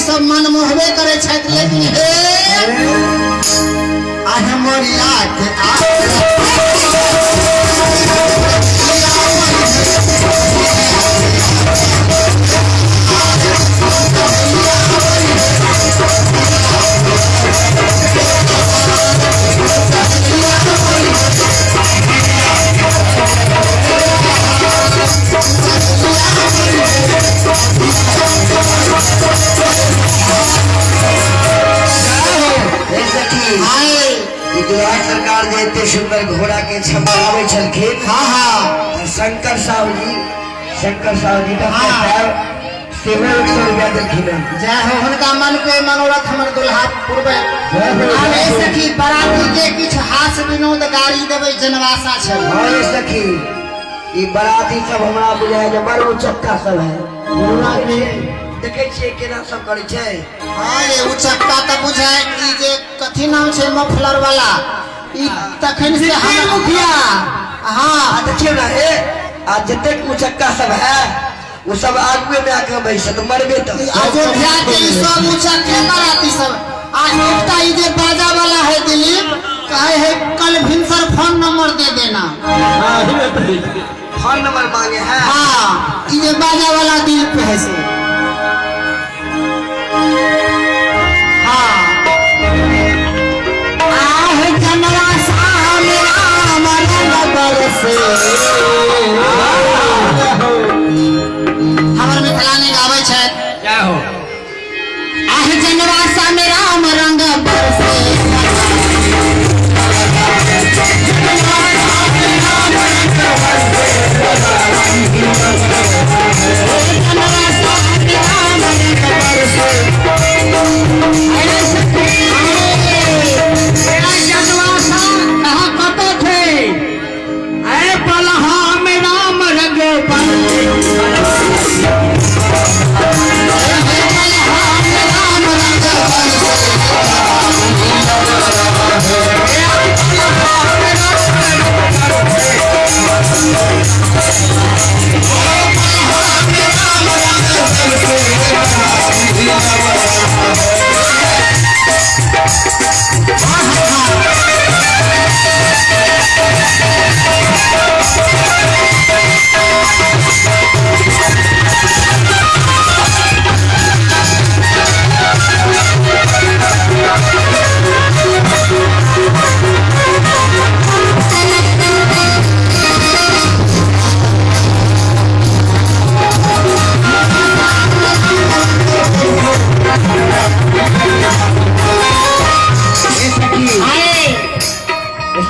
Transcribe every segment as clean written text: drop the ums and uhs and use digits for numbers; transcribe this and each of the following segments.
सब मन मोहबे करै छथि, लेकिन हे आहे मोरिया के आ सरकार जे एते सुंदर घोड़ा के छपाबै छलखिन। हाँ हाँ। शंकर साहु जी, शंकर साहु जी का सेहो 100 रुपया देलखिन। जय हो, हुनका मन के मनोरथ हमर दुल्हा पुरबै। अरे सखी, बराती के किछु हास विनोद गाड़ी देबै, जनवासा छै। अरे सखी, ई बराती सब हमरा बुझाय जे बड़ उचक्का सब है। देखै छियै केना सब करै छै। हाँ रे, उचक्का तऽ बुझाय ई जे कथी नाम छै मफलर वाला, ई तखन से हम मुखिया। हाँ देखियौ ना, ए आ जतेक उचक्का सब है वो सब आगुए में आके बैसत मरबे तऽ। अयोध्या के ई सब उचक्के बराती सब। आ एकटा ई जे बाजा वाला है दिलीप, कहे है कल भिनसर फोन नंबर दे देना। फोन नंबर मांगे है। हाँ, ई जे बाजा वाला दिलीप है से। हाँ आह जनवा साम राम रंग बरसे। हमर मिथिला ने गाबै छै। जय हो। आह जनवा साम राम रंग बरसे।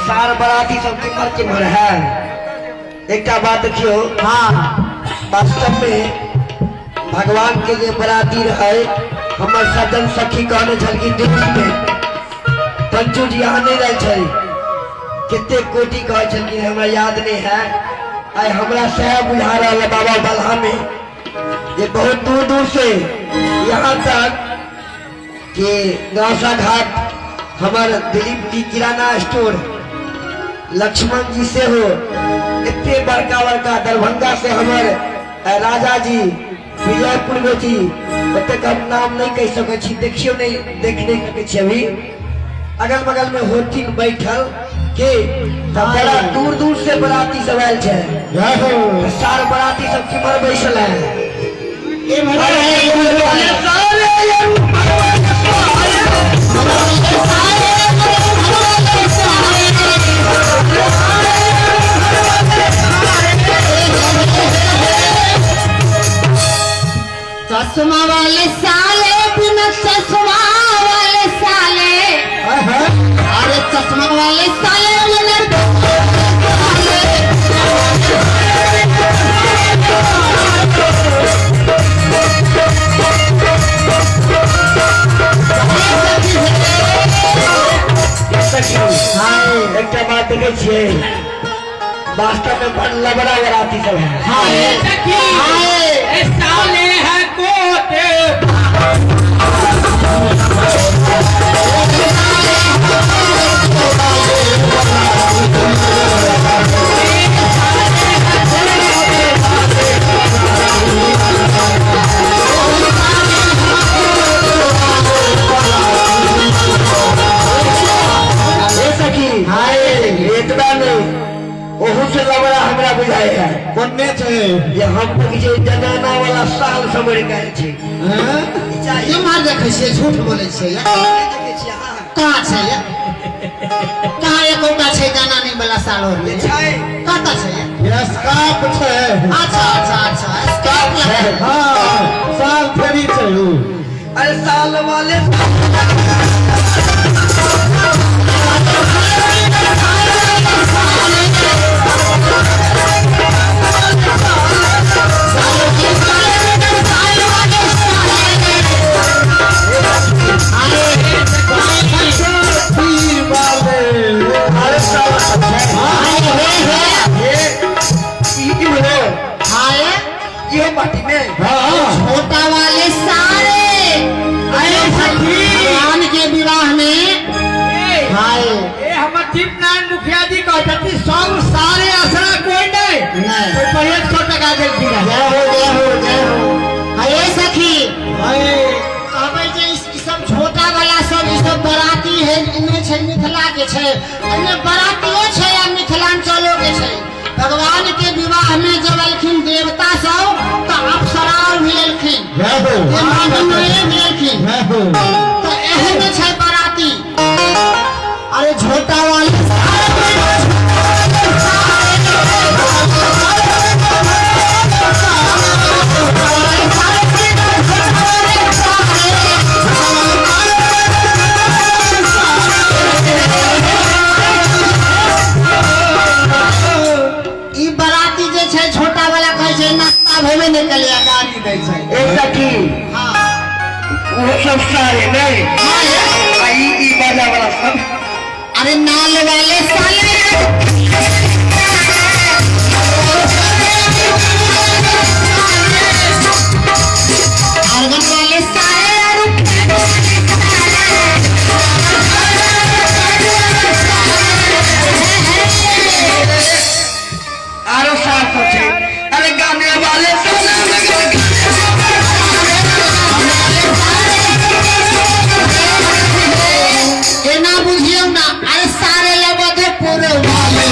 सार बराती सब केम्हर केम्हर है। एकटा बात देखियो। हाँ वास्तव में भगवान के जे बराती रहे, हमर सज्जन सखी कहने छलखिन दिल्ली में पंचू जी यहाँ नहीं रहे छल, कते कोटि कहै छलखिन हमरा याद नहीं है। आइ हमरा सएह बुझा रहल है बाबा बलहा में जे बहुत दूर दूर से यहाँ तक कि गौसा घाट हमर दिलीप जी किराना स्टोर, लक्ष्मण जी से हो, एते बड़का बड़का दरभंगा से हमर राजा जी, विजयपुर जी, ओतेक हम नाम नहीं कह सकै छी, देखियो नहीं, देख नहीं सकै छी अभी। अगल बगल में होथिन बैठल के तब बड़ा दूर दूर से बराती सब आयल छै। सार बराती सब केम्हर बैसल है। चश्मा वाले साले बिना चश्मा वाले साले, अरे चश्मा वाले साले बिना एकटा बात देखै छियै, वास्तव में बड़ लबड़ा बराती सब है। साले है कोटे। साल समरि गेल छै। हैं? केम्हर देखै छियै? झूठ बोलै छियै या? नहि देखै छियै अहाँ? कहाँ छै या? कहाँ एकोटा छै गाना नहीं वाला साल हो ई छै। कतऽ छै या? स्कार्फ छै। अच्छा अच्छा अच्छा, स्कार्फ लगा। हाँ, साल फेरी छै उ। अरे साल वाले तीर वाले। अरे साल छै। हे हे। हे, ई की हो? हाय। इहो पार्टी में। हाँ। छोटा वाले सारे अरे सखी। भगवान के विवाह में हाय। ए हमर दीप नारायण मुखिया जी कहते सब सारे असरा कोई नहीं। नहीं। तो पहले 100 टका देलखिन हन। जय हो जय हो जय हो। हाय सखी। हाय। कहबै जे ई सब छोटा वाला सब ई सब बराती है, इन्हें छै मिथिला के छै, एने बरातियो छै आ मिथिलांचलो के छै। भगवान के विवाह में जब एलखिन देवता सब तऽ अप्सरा भी एलखिन। जय हो। देवानंद भी एलखिन। जय हो। तऽ एहन छै बराती। अरे झोटा वाले ई बराती जे छै छोटा वाला कहै छै नाश्ता भेबे नहि केलैया, गाड़ी दै छै। ए सखी। हाँ। वो सब सारे नहीं। हाँ ये। आ ई बाजा वाला सब। अरे नाल वाले साले। आर्गन वाले सारे और आरो साल सब छै। अरे गाने वाले साले। एना बुझियौ ना, अरे सारे लबदे पूरे वाले।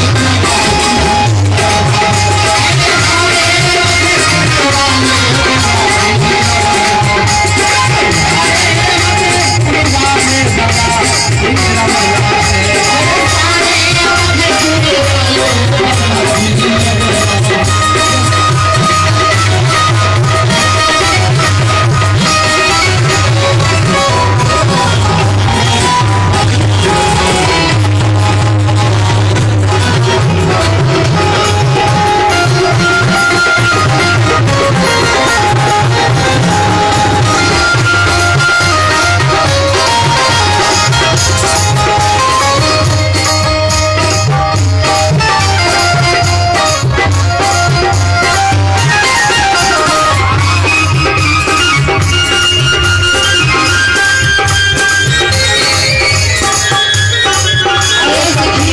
अरे सखी,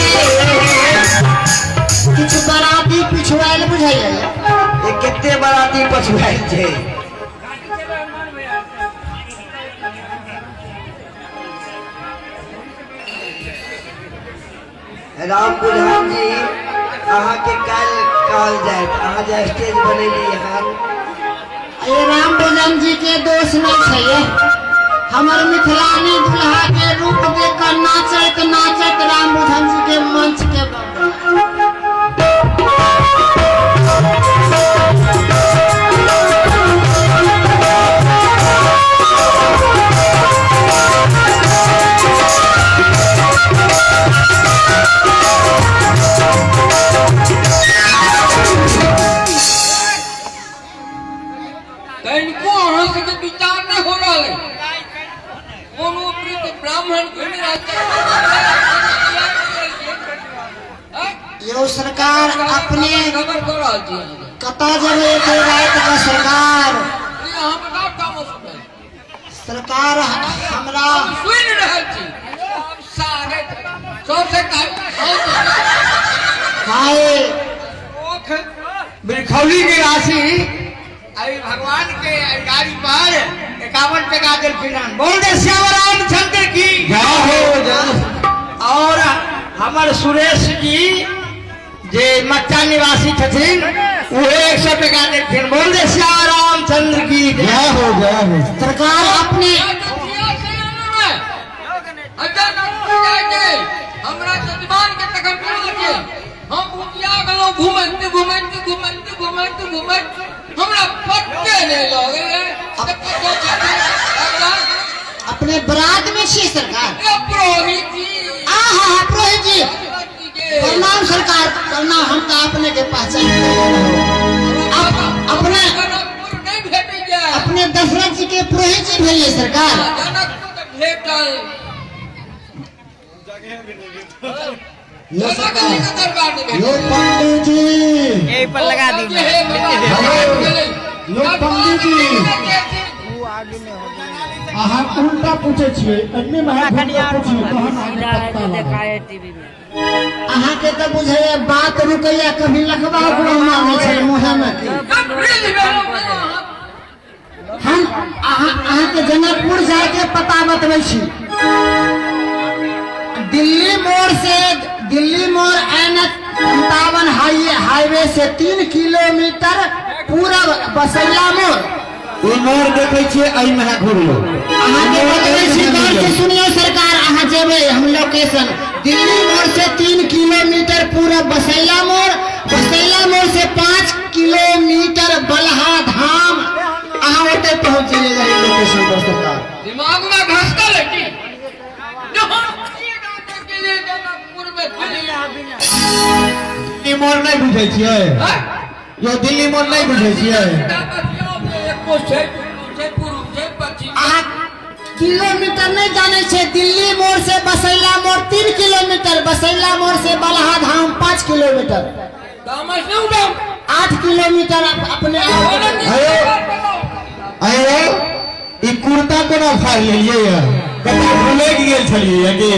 किछु बराती पिछुआयल बुझाइया। ए कते बराती पछुआयल छै। राम बुझान जी, अहाँके काल्हि कहल जायत अहाँ जे स्टेज बनेली हन। अरे राम भोजन जी के दोष नहीं छै ये। हमर मिथिलानी दुल्हा के रूप देख कर नाचैत नाचैत राम भोजन जी के मंच के बगल। तनिको अहाँ सबके विचार नहीं हो रहल है। कोनो वृद्ध ब्राह्मण घुमि रहल छै। यो सरकार अपने खबर कऽ रहल छी अहाँ। कतऽ जेबै एते राति कऽ सरकार? ई अहाँ बताउ तामस भेल। सरकार हमरा हम सुनि रहल छी। सब सारे सबसे हाय। बिरखौली निवासी अभी भगवान के गाड़ी पर 51 टका देलखिन हन। बोल दे श्याम रामचंद्र की जय हो जय हो। और हमर सुरेश जी जे मच्चा निवासी छथिन उहे 100 टका देलखिन। बोल दे श्या रामचंद्र की जय हो, जय हो। सरकार अपने हमरा जजमान के तखन के हम भूतिया गेलहुँ घुमैत घुमैत घुमैत घुमैत घुमैत हमरा पत्ते नहि लगलै। अपने बरात में छियै सरकार। पुरोहित जी। आ हा हा पुरोहित जी प्रणाम सरकार, प्रणाम। हम तो अपने के पहचान अपने अपने दशरथ जी के पुरोहित जी भेलिए सरकार। यो सरकार, यो पंडित जी, यही पर लगा दी। यो पंडित जी अहाँ उल्टा पूछे छियै, अन्य में पूछिए तहन अहाँके पता लागत। अहाँ के तो बुझैया बात रुकैया कभी लखबा मांगे छै मुँहे में। हम अहाँ के जनकपुर जाके पता बतबै छी। दिल्ली मोड़ से, दिल्ली मोड़ NH 57 highway से 3 किलोमीटर पूरब बसैला मोड़। ओ मोड़ देखै छियै, एहि में घुरियौ। अहाँ के बतबै छी, गौर से सुनियौ सरकार। अहाँ जेबै हम लोकेशन दिल्ली मोड़ से 3 किलोमीटर पूरब बसैला मोड़, बसैला मोड़ से 5 किलोमीटर बलहा धाम। अहाँ ओतऽ पहुँच जाइए लोकेशन पर सरकार। दिमाग में घसकल है की दिल्ली मोड़ नहीं बुझै छियै? यो दिल्ली मोड़ नहीं बुझै छियै? अहाँ किलोमीटर नहीं जाने छे। दिल्ली मोड़ से बसैला मोड़ 3 किलोमीटर, बसैला मोड़ से बलहा धाम 5 किलोमीटर, 8 किलोमीटर अपने। अरे ई कुर्ता कोना फाड़ लेलियै या? कतौ भुलैक गेल छलियै या की?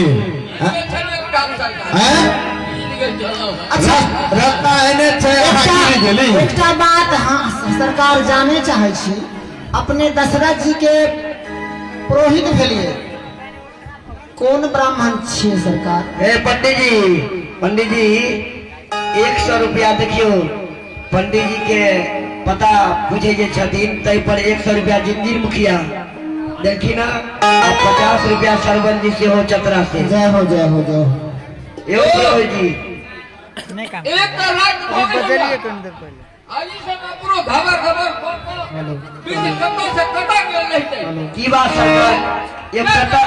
अच्छा रत्ता एने छै, अहाँ गिर गेली। एकटा बात हाँ सरकार जाने चाहे छी, अपने दशरथ जी के पुरोहित भेलिए, कौन ब्राह्मण छियै सरकार? ए पंडित जी, पंडित जी 100 रुपया देखियो। पंडित जी के पता पूछे जे छथिन तै पर 100 रुपया जिंजीर मुखिया देखी ना, 50 रुपया सरवन जी से हो चतरा से। जय हो, जय हो, जय हो। यो पुरोहित जी एक लाख की बात सरकार? एक कता,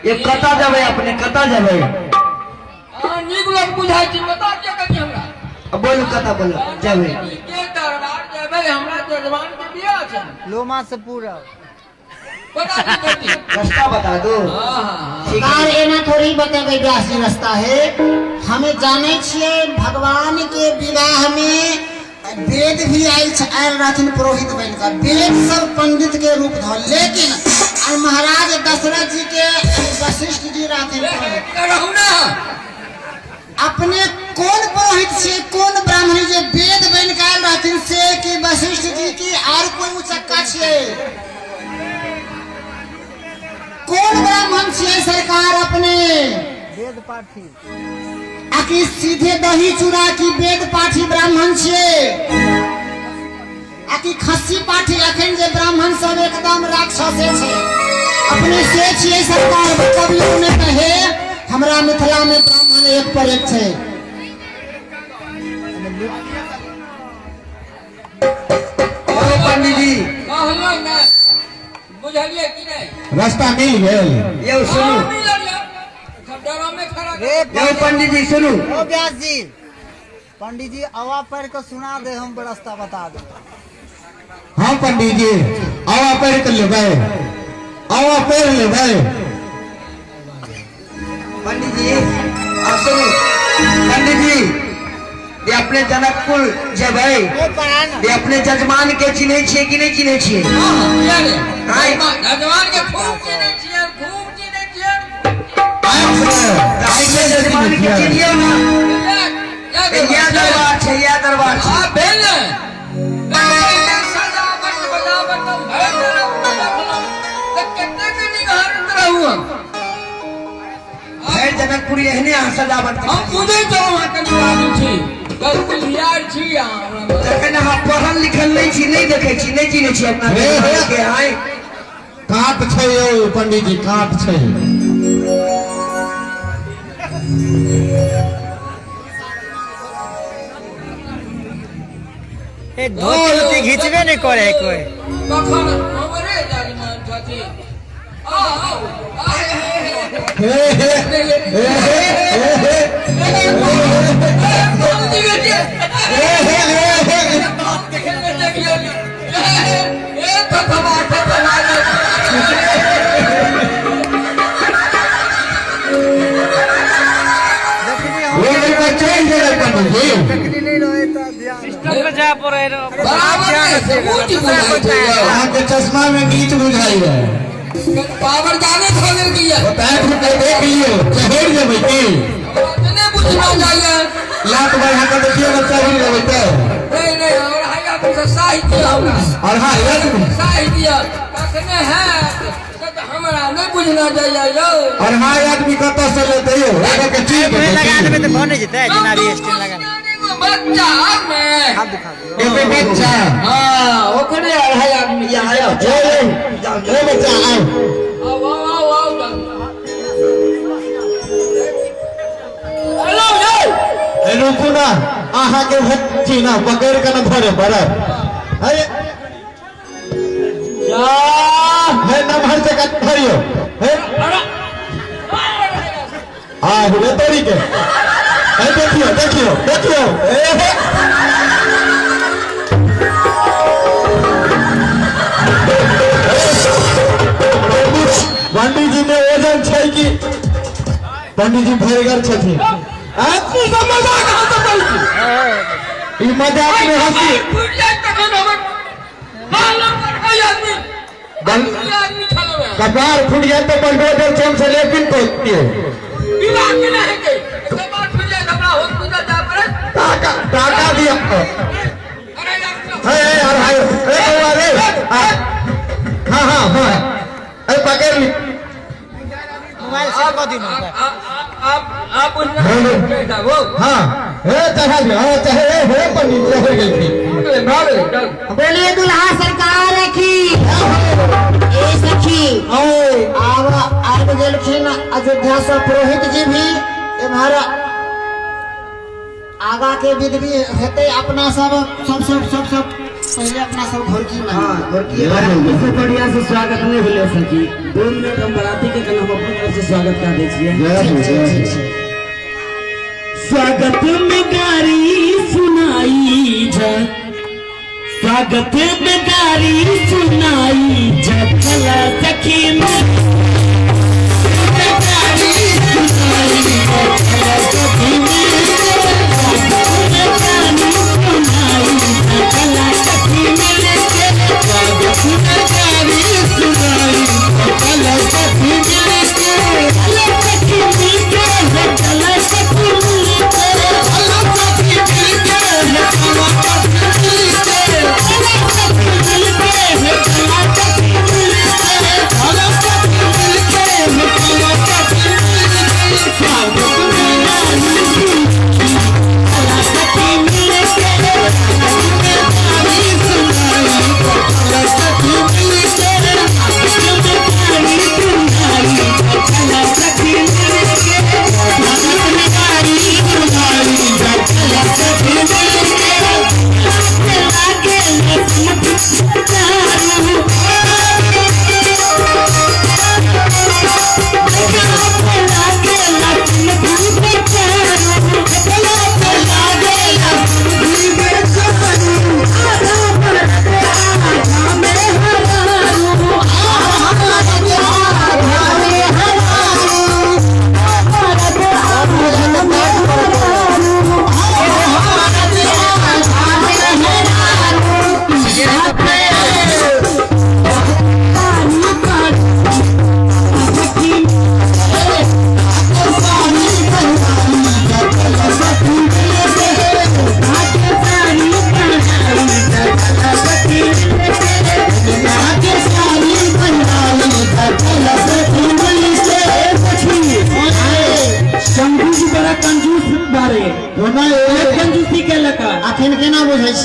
एक कता जबै अपने, कता जबै? नीक लोग बुझाइ छी, बता दिअ कनि हमरा। बोलू कता बोलू जबै? के दरबार जबै, हमरा जजमान के बियाह छै। लोमा से पूरा बता दी रास्ता बता दो। सरकार एना थोड़ी बतेबै व्यास जी रास्ता है। हमें जाने छियै भगवान के विवाह में वेद भी आयल रहथिन पुरोहित बनकर, वेद सब पंडित के रूप धल, लेकिन महाराज दशरथ जी के वशिष्ठ जी रहथिन। अपने कौन पुरोहित छियै, कौन ब्राह्मण जे वेद बन के आयल रहथिन से कि वशिष्ठ जी की आर कोई उचक्का छियै? कौन ब्राह्मण छियै सरकार अपने? वेद पाठी आकि सीधे दही चूड़ा की वेद पाठी ब्राह्मण छियै आकि खस्सी पाठी? अखन जे ब्राह्मण सब एकदम राक्षसे छै, अपने से छियै सरकार बतबियौ ने तऽ हे हमरा मिथिला में ब्राह्मण एक पर एक छै। पंडित जी बुझलियै कि नहि? रास्ता मिल गेल। यौ सुनू, यौ पंडित जी सुनू। ओ व्यास जी, पंडित जी आवा पढ़ के सुना दे, हम रास्ता बता दे। हाँ पंडित जी आवा पढ़ के लेबै, आवा पढ़ लेबै। पंडित जी आप सुनू, पंडित जी ये अपने जनकपुर जबै, ये अपने जजमान के चिन्है छियै कि नहि चिन्है छियै? जजमान के खूब चिन्है छियै, खूब चिन्है छियै। जजमान के चिन्हियौ ना, इएह दरबार छै, इएह दरबार छै। भेल ने सजावट बजावट भरि कतेक निहारैत रहू हम। भरि जनकपुर एहने अहाँ सजावट हम बुझै छलहुँ अहाँ कनि बाजू छी। बिलकुल छी अहाँ। तखन अहाँ पढ़ल लिखल नहि छी, नहि देखै छी, नहि चिन्है छी अपना के? आय काट छै यौ पंडीजी, काट छै। धोती उती घिचबे नहीं करे कोई। तखन हमरे जजमान छथिन। आओ हे हे हे हे अहाँके चश्मा में नीच बुझाइए, पावर जाने खोल दिया। देख लियो, चढ़ जेबै की नहीं बुझना चाहिए। लात बढ़ा के देखियो ना, चढ़ जेबै तऽ। नहीं नहीं, और हैया तो साहित्य हमरा और हां साहित्य कखने है तऽ हमरा नहीं बुझना चाहिए यौ। और हां आदमी कतऽ से लेतै यौ? एगो के चीज लगा देबै तऽ भऽ नहीं जेतै। जेना स्टैंड लगा बच्चा में एगो बच्चा। हां ओकरे अढ़ाई आदमी आयो। ए बच्चा आओ आओ आओ आओ हेलो यौ। ए रुकू ना, अहाँ के भच्ची ना पकड़ के ना धरे बरत। अरे जा हे नमहर से कत धरियो। हे आ हुए तोरी के। ए देखियो देखियो देखियो। ए पंडीजी जी में वजन छै कि पंडीजी भरिगर छथिन। तू सब मजाक हंसै छी, ई मजाक में हंसी कपार फूट जाए तो बलडोजर चम से लेकिन तो टाका टाका दिया। हे अरे हाँ हाँ हाँ अरे पकड़ ली मोबाइल से कह दिन। आप हाँ हे चढ़ा दिया। हाँ चाहे हे पंडित चढ़ गेलखिन। बोलिए दुल्हा सरकार की ए सखी। आब आबि गेलखिन अयोध्या से पुरोहित जी भी। एम्हर आगा के विध भी हेतै। अपना सब सब सब सब सब पहले अपना सब घोरकी में। हां घोरकी से बढ़िया से स्वागत नहीं भेलै सखी। 2 मिनट हम बराती के कल हम अपनी तरफ से स्वागत कर दै छियै। स्वागत में गारी सुनाई जा, स्वागत में गारी सुनाई जा, चला सखी में गारी सुनाई जा, चला सखी में गारी सुनाई जा, चला सखी में स्वागत में गारी सुनाई जा, चला सखी में, चला सखी में, चला सखी में, चला सखी में, चला सखी में, चला सखी में।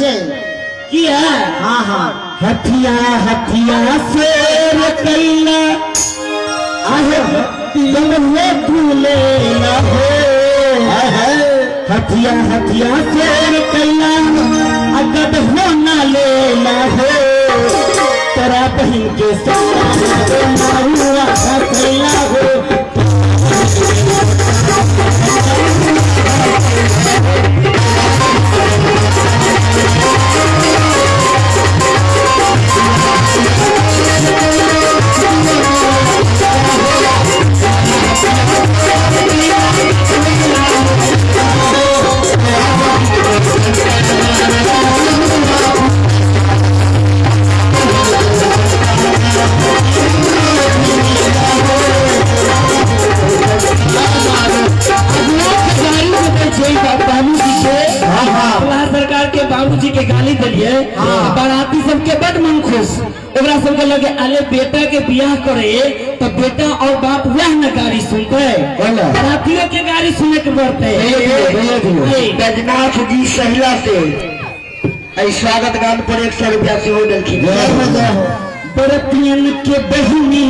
छियै। किया? हाँ हाँ। हथिया हथिया शेर कैला आहे तिलवे फूले ना हो। हथिया हथिया शेर कैला अगद हो ना लेना हो। तोरा बहिन के साथ मारुआ फैला हो। सरकार के बाबूजी के गाली दिलिए, बाराती सबके बड मन खुश। ओकरा सबके लगे अरे बेटा के बियाह करे तो बेटा और बाप वह न गाली सुनते, बारातियों के गाली सुने के पड़ते। बैजनाथ जी सहिला से एहि स्वागत गान पर 100 रुपया सेहो देलखिन। बरतियन के बहिनी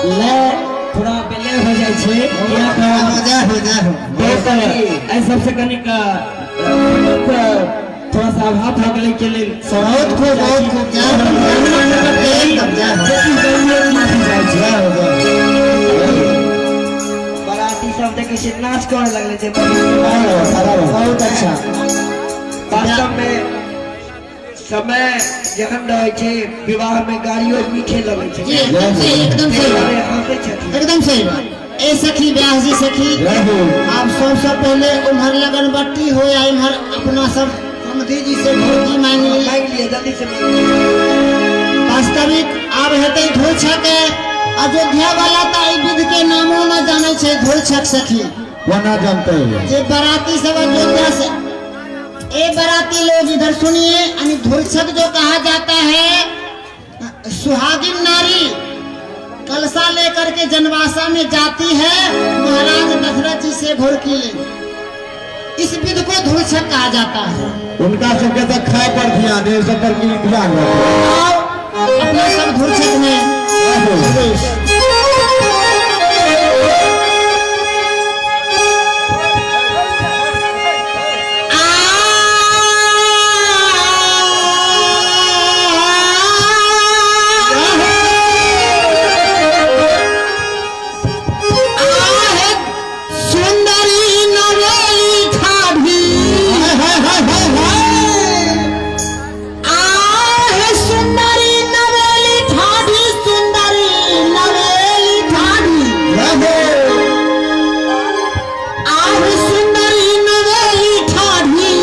लय थोड़ा बेले हो जाइ छै किया तऽ जय हो जय हो। बहुत एहि सबसे कनिक थोड़ा सा अभाव भऽ गेलै के लेल। बहुत खूब, बहुत खूब, जय हो, एकदम जय हो। जाइ छै। जय हो, जय हो। बाराती सब देखै छै नाच करे लगलै जे बहुत अच्छा। वास्तव में समय जखन रहै छै विवाह में गाड़ियो मीठे लगै छै। जी एकदम सही, एकदम सही बात। हंसै छथिन। एकदम सही बात। ए सखी व्यास जी सखी, आप सबसे पहले उम्हर लगन बट्टी हो या इम्हर अपना सब समधी जी से घोड़की मांग ली। मांगि लिअ, जल्दी से मांगि लिअ। वास्तविक आब हेतै धुरछक। अयोध्या वाला तऽ एहि विध के नामो न जानै छै धुरछक सखी। कोना जानते? जे बाराती सब अयोध्या से, ए बाराती लोग इधर सुनिए, यानी धुरछक जो कहा जाता है, सुहागिन नारी कलसा लेकर के जनवासा में जाती है महाराज दशरथ जी से घोड़की ले, इस विध को धुरछक कहा जाता है। उनका सबके तो खाए पर ध्यान है, सब पर की ध्यान है। आओ अपना सब धुरछक में प्रवेश। सुंदरी नवेली ठाढ़ी, आहे सुंदरी नवेली ठाढ़ी, सुंदरी नवेली ठाढ़ी, आहे सुंदरी नवेली ठाढ़ी,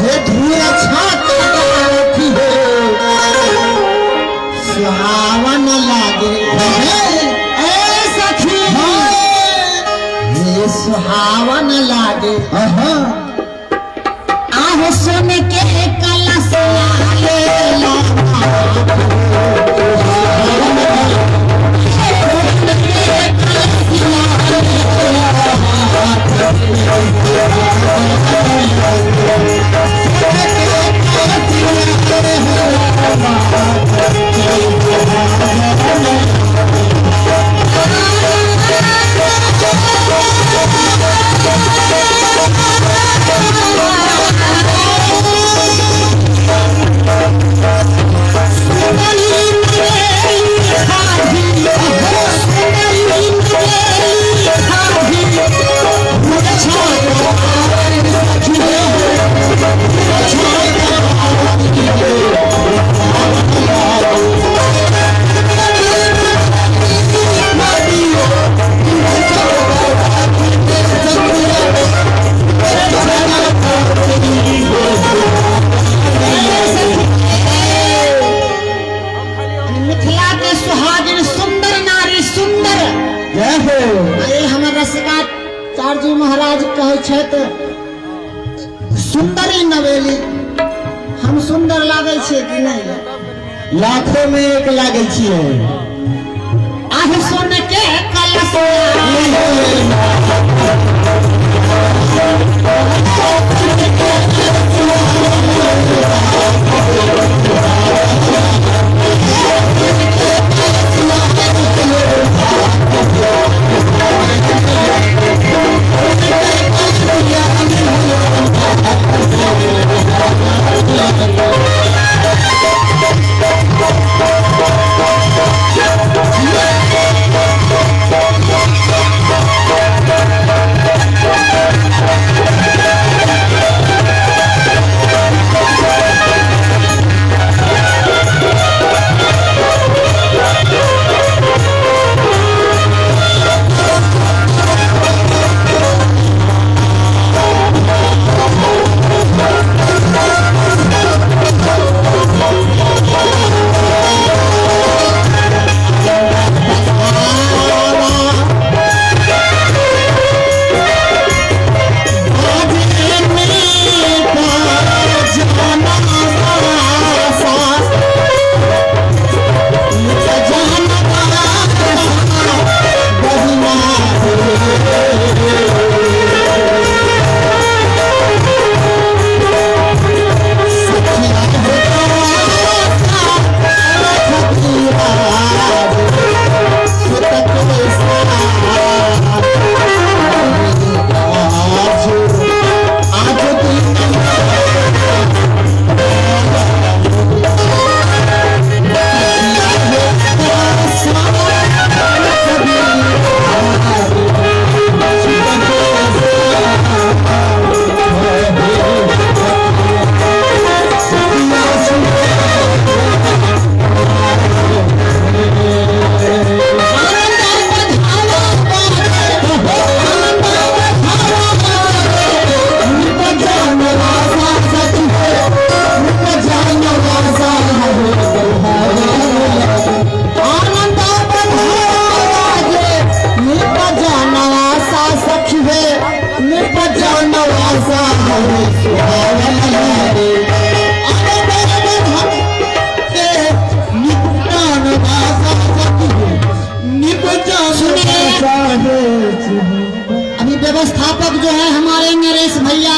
ये धूर छाता हो सुहावन लागे। ए सखी ये सुहावन लागे। आह सुन के कलश ले मिथिला के सुहागिन सुंदर नारी सुंदर। जय हो। अरे हमर रसिका चारजी महाराज कहै छथि सुंदरी नवेली, हम सुंदर लागै छियै कि नहि? लाखों में एक लागै छियै। आह सुन के कलश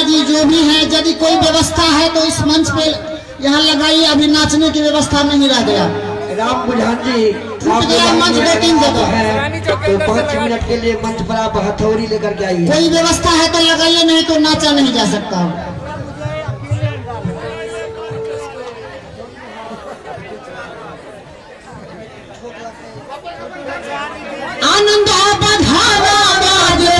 जी जो भी है, यदि कोई व्यवस्था है तो इस मंच पे यहाँ लगाइए, अभी नाचने की व्यवस्था नहीं रह गया। राम बुझान जी, टूट गया मंच 2-3 जगह। तो 5 मिनट के लिए मंच पर आप हथौड़ी लेकर के आइए। कोई व्यवस्था है तो लगाइए, नहीं तो नाचा नहीं जा सकता। आनंद बधावा बाजे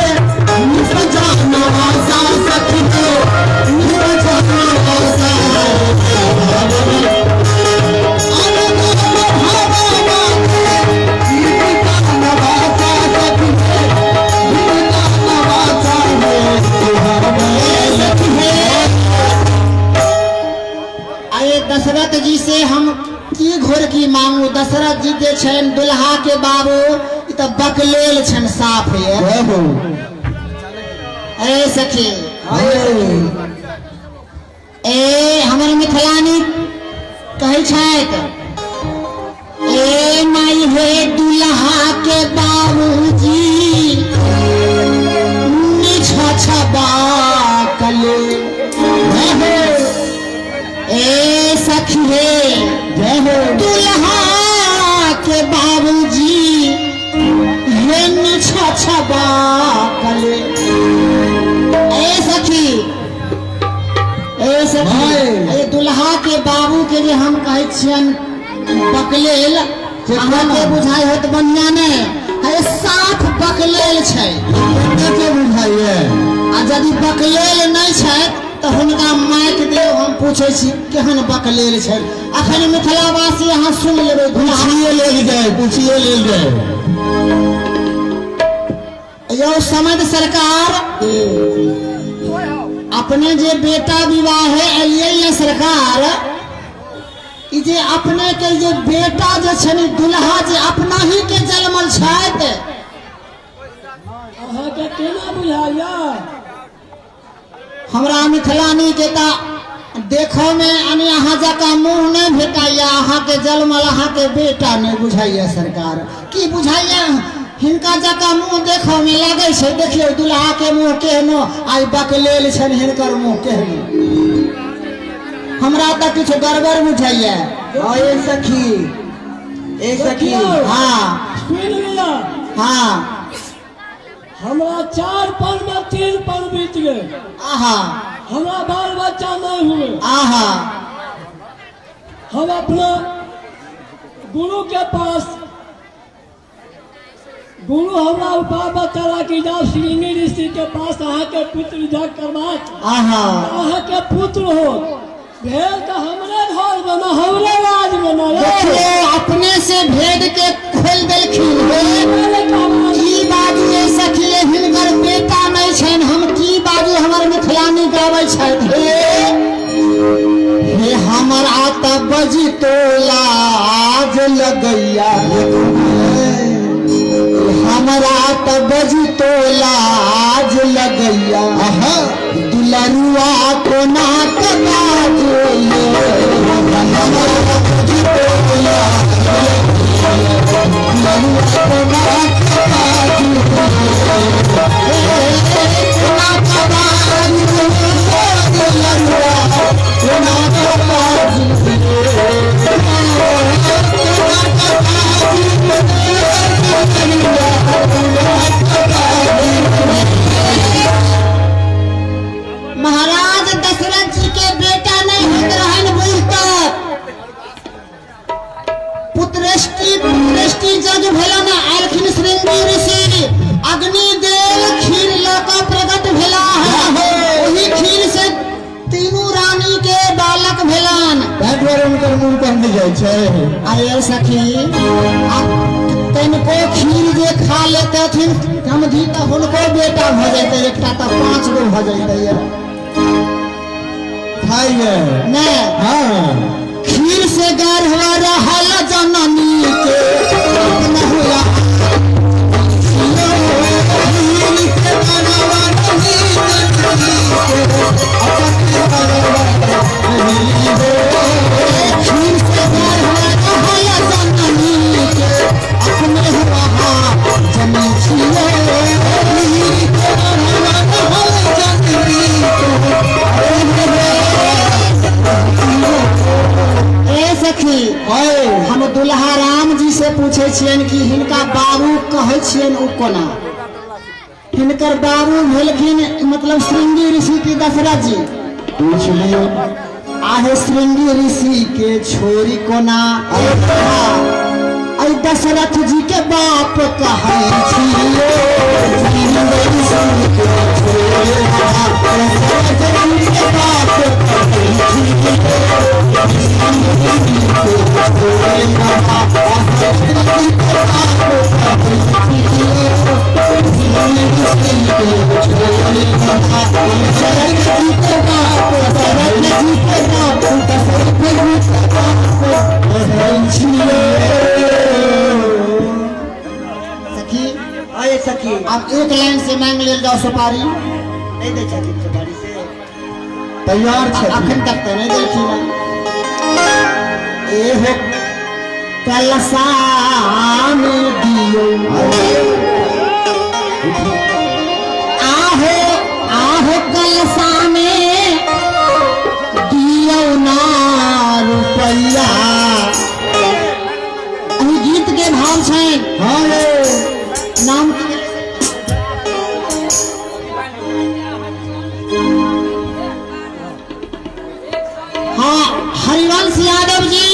अरे दशरथ जी से हम की घोर की मांगू। दशरथ जी जे छनि दुल्हा के बाबू त बकलेल छनि साफ ये। अरे सखी ए हमर मिथिलानी कहै छथि ए माई हे दुल्हा के बाबूजी निछा छबा कले। ए सखी हे दुल्हा के बाबूजी हे निछा छबा कले। ए सखी, ए सखी, ए दुल्हा के बाबू के जे हम कहै छियन बकलेल, अहाँके बुझाइ होत बढ़िया नहि, अरे साफ बकलेल छै। के बुझाइए? आ यदि बकलेल नहि छै तऽ हुनका माइक देव, हम पूछै छी केहन बकलेल छै। अखन मिथिलावासी अहाँ सुनि लेबै, पूछिए लेल जाय, पूछिए लेल जाय। यौ समद सरकार, अपने जे बेटा विवाह एलियै ये सरकार, ई जे अपने के जे बेटा जे छनि दुल्हा जे अपना ही के जन्मल छथि, अहाँके केना बुझाइया? हमरा मिथिलानी के तऽ देखो में यानी अहाँ जकाँ मुँह नहीं भेटाइया, अहाँ के जन्मल अहाँ के बेटा नहीं बुझाइया सरकार। की बुझाइया? हिनका जकाँ मुँह देखो में लागै छै, देखियौ दुल्हा के मुँह केहनो, आइ बकलेल छनि हिनकर मुँह केहनो। हमरा तऽ किछु गड़बड़ बुझाइया। हाँ ए सखी, ए सखी, हाँ सुनि लिअ। हाँ हमरा 4 पल में 3 पल बीत गेल। आहा। हमरा बाल बच्चा नहीं हुए। आहा। हम अपना गुरु के पास, गुरु हमरा उपाय बतेला कि जाओ श्रृंगी ऋषि के पास अहाँ के पुत्र यज्ञ करबाक, आहा, अहाँ के पुत्र हो। भेल तो हमरे घर में न, हमरे राज में न। देखियो अपने से भेद के खोल देलखिन। की बाजू ए सखी, हिनकर बेटा नहीं छनि, हम की बाजू? हमर मिथिलानी गाबै छथि हे हे हमरा तऽ बजितो लाज लगैया, हमरा तऽ बजितो लाज लगैया, दुलरुआ कोना के बाजू महाराज दशरथ जी के बेटा नहीं होत रहन बुझ तक। पुत्रेष्टि पुत्रेष्टि जग भेलन, आलखिन श्रृंगी ऋषि, अग्निदेव खीर लऽ कऽ प्रकट भेला है। ओही खीर से तीनू रानी के बालक भेलन। ताहि दुआरे हुनकर मुँह पर नहि जाइ छै। अरे सखी, तनिको खीर जे खा लेतथिन समझी तऽ हुनको बेटा भऽ जेतै, एकटा तऽ 5 गो भऽ जेतै। खाइए नहि। हाँ खीर से गर्भ रहल जननी के हुआ, खीर से गर्भ रहल जननी के अपने हुआ जननी छियै। बाबू कहै छियनि ओ कोना। हिनकर बाबू भेलखिन मतलब श्रृंगी ऋषि की दशरथ जी। पूछ लियौ। आहे श्रृंगी ऋषि के छोरी कोना, अरे दशरथ जी के बाप कहै छियो। श्रृंगी ऋषि के छोरी कोना, दशरथ जी के बाप कहै छियो। श्रृंगी ऋषि के छोरी कोना, दशरथ जी के बाप कहै छियो। श्रृंगी ऋषि के छोरी कोना, दशरथ जी के बाप, दशरथ जी के बाप, दशरथ जी के बाप कहै छियो। सखी आए सखी, अब एक लाइन से मांग लेल जाओ सुपारी। नहीं दै छथिन सुपारी से। तैयार छथिन। अखन तक तो नहीं देलखिन। एहो कलसा में दियो, आहो आहो कलसा में दियो ना रुपैया। एहि गीत के भाव छै। हाँ रे। नाम हाँ हरिवंश यादव जी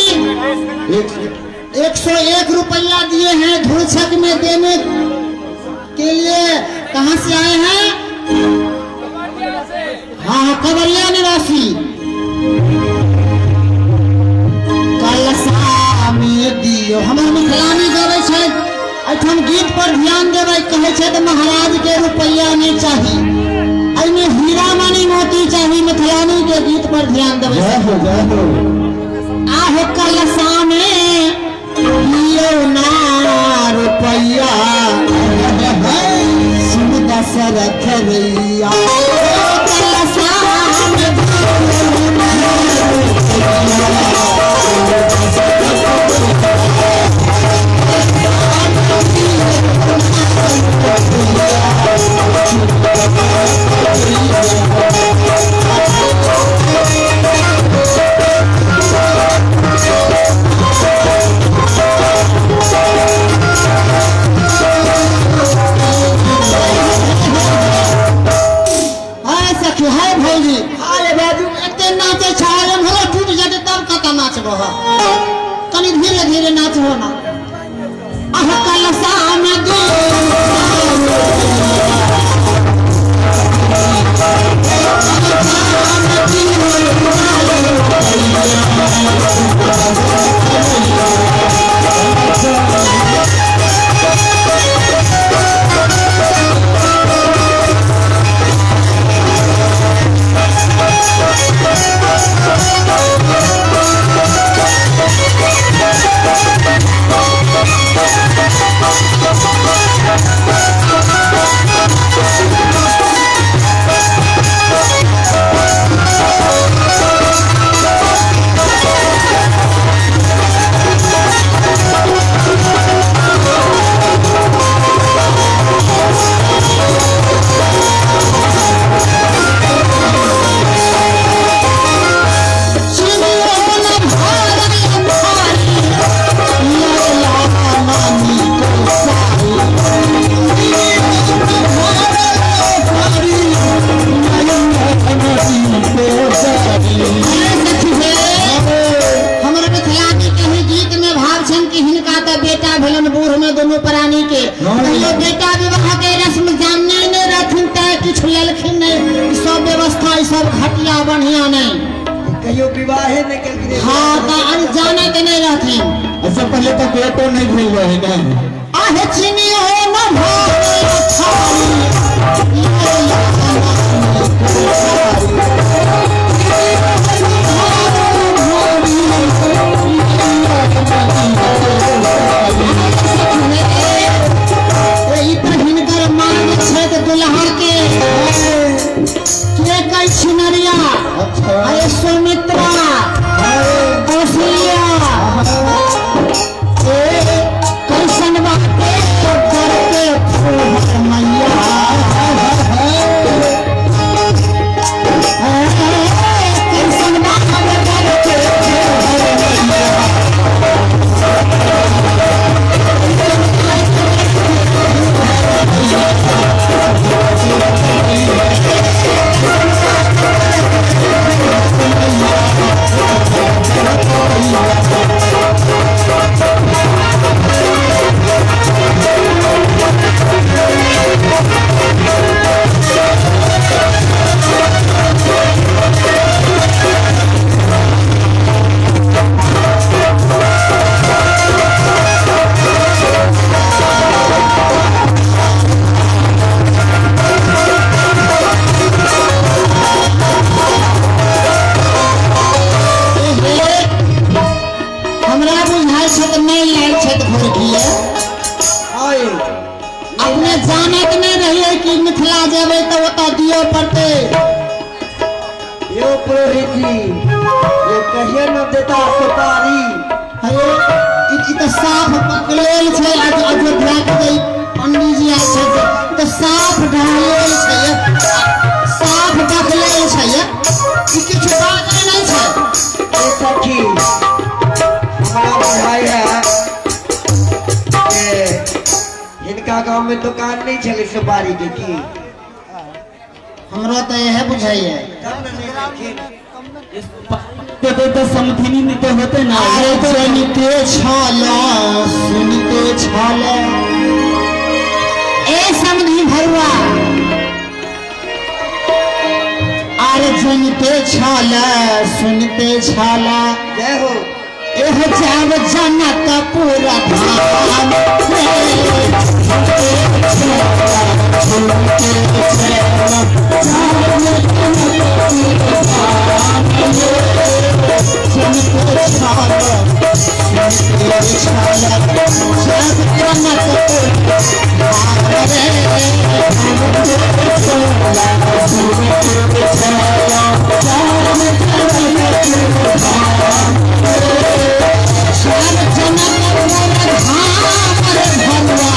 101 रुपया दिए हैं धुरछक में देने के लिए। कहाँ से आए हैं? हाँ कवरिया निवासी। कलसा में दियो। हमर मिथिलानी गबै छै, एहिठाम गीत पर ध्यान देबै। कहै छै तऽ महाराज के रुपैया नहीं चाही, एहिमे हीरा मणि मोती चाही। मिथिलानी के गीत पर ध्यान देबै। जय हो जय हो। आहो कलसा में दियो ना रुपैया, सुन दशरथ रैया। कलसा में दियो ना रुपैया। हाय सखी, हाय भौजी, हाय बाजू। एते नाचे छै, एम्हरो टूटि जेतै तब कतऽ नाचबो? कनि धीरे धीरे नाचबो ना। आह कलसा में दियो। हमर मिथिलानी के ही गीत में भाव छन कि हिनका तो बेटा भेलन बूढ़ में दोनों प्राणी के, कहियो बेटा विवाह के रस्म जानने नहीं रहथिन तै किछु लेलखिन नहीं। सब व्यवस्था ई सब घटिया बढ़िया नहीं। कहियो विवाहे नहीं केलखिन। हाँ तऽ अनजाने के नहीं रहथिन। अच्छा पहले तो बेटो नहीं भेल रहे ना। आहे चिनियो न भावे थारी, ई तऽ हिनकर मांग छै तऽ दुल्हा के के कहै छिनरिया। अरे सुमित्रा कौशल्या, ए कैसन बाटे जानत नहि रहियै कि मिथिला जेबै तऽ ओतऽ दिअ पड़तै। यो पुरोहित जी, ये कहिए न देता सुपारी। हेयो, ई तऽ साफ पकड़ेल छै। अयोध्या के जे पंडीजी आयल छै तऽ साफ ढहलेल छै, साफ बकलेल छै, ई किछु बाजै नहि छै। ए सखी, हमरा बुझाइ है जे हिनका गाँव में दुकान नहीं छलै सुपारी के की? हमरो तऽ इएह बुझाइए। तब ने नहि देलखिन। देते तऽ समधिनी नहि तऽ होते ना। अरे सुनते छल, सुनते छल। ए समधी भरुआ, अरे सुनते छल, सुनते छल। जय हो। एह जाब जनकपुर धाम रे, सुनते छल, सुनते छल, जाब जनकपुर धाम रे, सुनते छल, सुनते छल, जाब जनकपुर धाम रे, सुनते छल, सुनते छल, जाब जनकपुर धाम रे, जाब जनकपुर धाम रे भरुआ,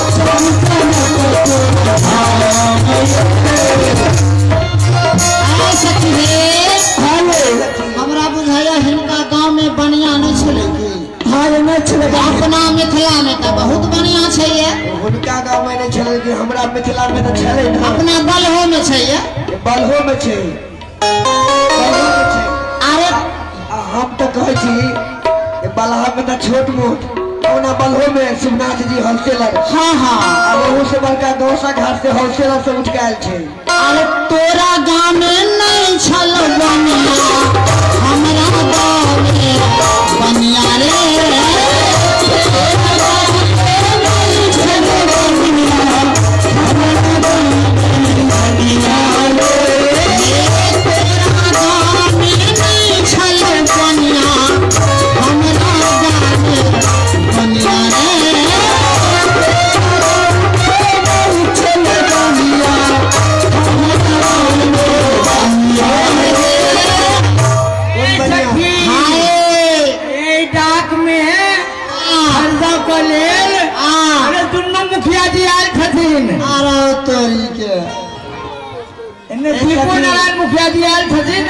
जाब जनकपुर धाम रे, आय सखी रे, हमरा बुझाइया हिनका गाँव में बढ़िया नहि छलै की? हाँ, नहि छलै। अपना मिथिला में तऽ बहुत बढ़िया छै ये। हुनका गाँव में नहीं छलै कि हमरा मिथिला में तऽ छलै ना। अपना बलहो में छै ये। बलहो में छै, बलहो में छै। अरे आ हम तऽ कहै छी जे बलहा में तऽ छोट मोट, ओना बलहो में शिवनाथ जी होलसेलर। हाँ हाँ। आ ओहू से बड़का गौसा घाट से होलसेलर से उठ के आयल छै। अरे तोरा गाँव में नहीं छल बनिया, हमरा गाँव में बनिया रे, तोरा गाँव में नहीं छल बनिया, हमरा गाँव में बनिया रे, तोरा गाँव में नहीं छल बनिया, हमरा गाँव में बनिया रे, कोन बढ़िया? हाय। एहि डाक में हरदा के लेल अरे दुनू मुखिया जी आयल छथिन। अरे तोरी के एने दीपो नारायण मुखिया जी आयल छथिन,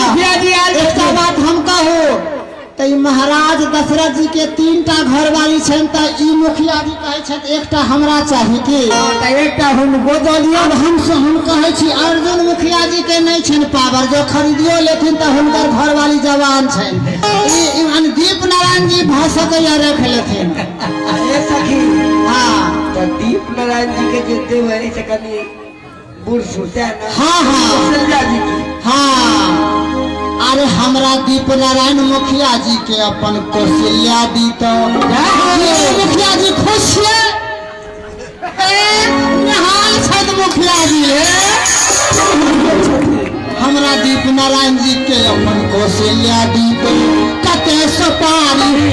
मुखिया जी आयल एकटा छथिन। बात हम कहू तऽ ई महाराज दशरथ जी के 3टा घरवाली छनि, तऽ ई मुखिया जी कहै छथि एकटा हमरा चाही की? तऽ एकटा हुनको दऽ दियौ। आब हम कहै छी अर्जुन मुखिया जी के नहि छनि पावर, जो खरीदियो लेथिन तऽ हुनकर घरवाली जवान छनि। ई दीप नारायण जी भऽ सकैया रख लेथिन। अरे सखी, हाँ। तऽ दीप नारायण जी के जे देबै से कनि बूढ़ सूढ़ सएह ने? हाँ हाँ। कौशल्या जी के। हाँ, अरे हमरा दीप नारायण मुखिया जी के अपन कौशल्या दी तो मुखिया जी खुश छियै, निहाल छथि मुखिया जी हे। हमरा दीप नारायण जी के अपन कौशल्या दी तो कते सुपारी।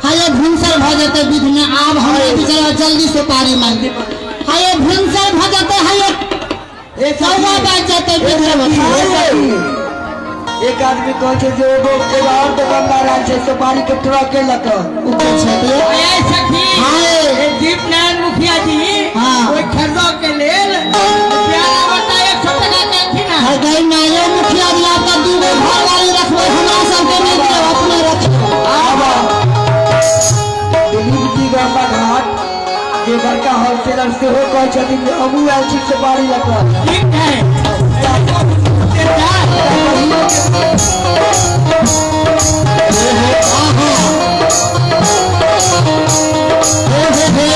हाय भिनसर भऽ जेतै विध में, आब हमरे बिचारा जल्दी सुपारी मांग। हाय भिनसर भऽ जेतै, हाय चौवा बाजि जेतै विध में। एक आदमी कहै छै जे एगो एगो और दुकानदार आयल छै सुपारी के ट्रक के लऽ कऽ। ओ के छथि? ए सखी, हाय। ए दीप नारायण मुखिया जी हाँ। ओहि खरीदऽ के लेल प्यारा बता 100 टका देलखिन हन। हर गई ना यो मुखिया जी, आपका 2 गो घरवाली रखबै, हमरा सबके नहि दियौ, अपने रखियौ। आब दिलीप जी गंगा घाट जे बड़का होलसेलर सेहो कहै छथिन जे हमहूँ आयल छी सुपारी लऽ कऽ। ठीक है। हे हे हे।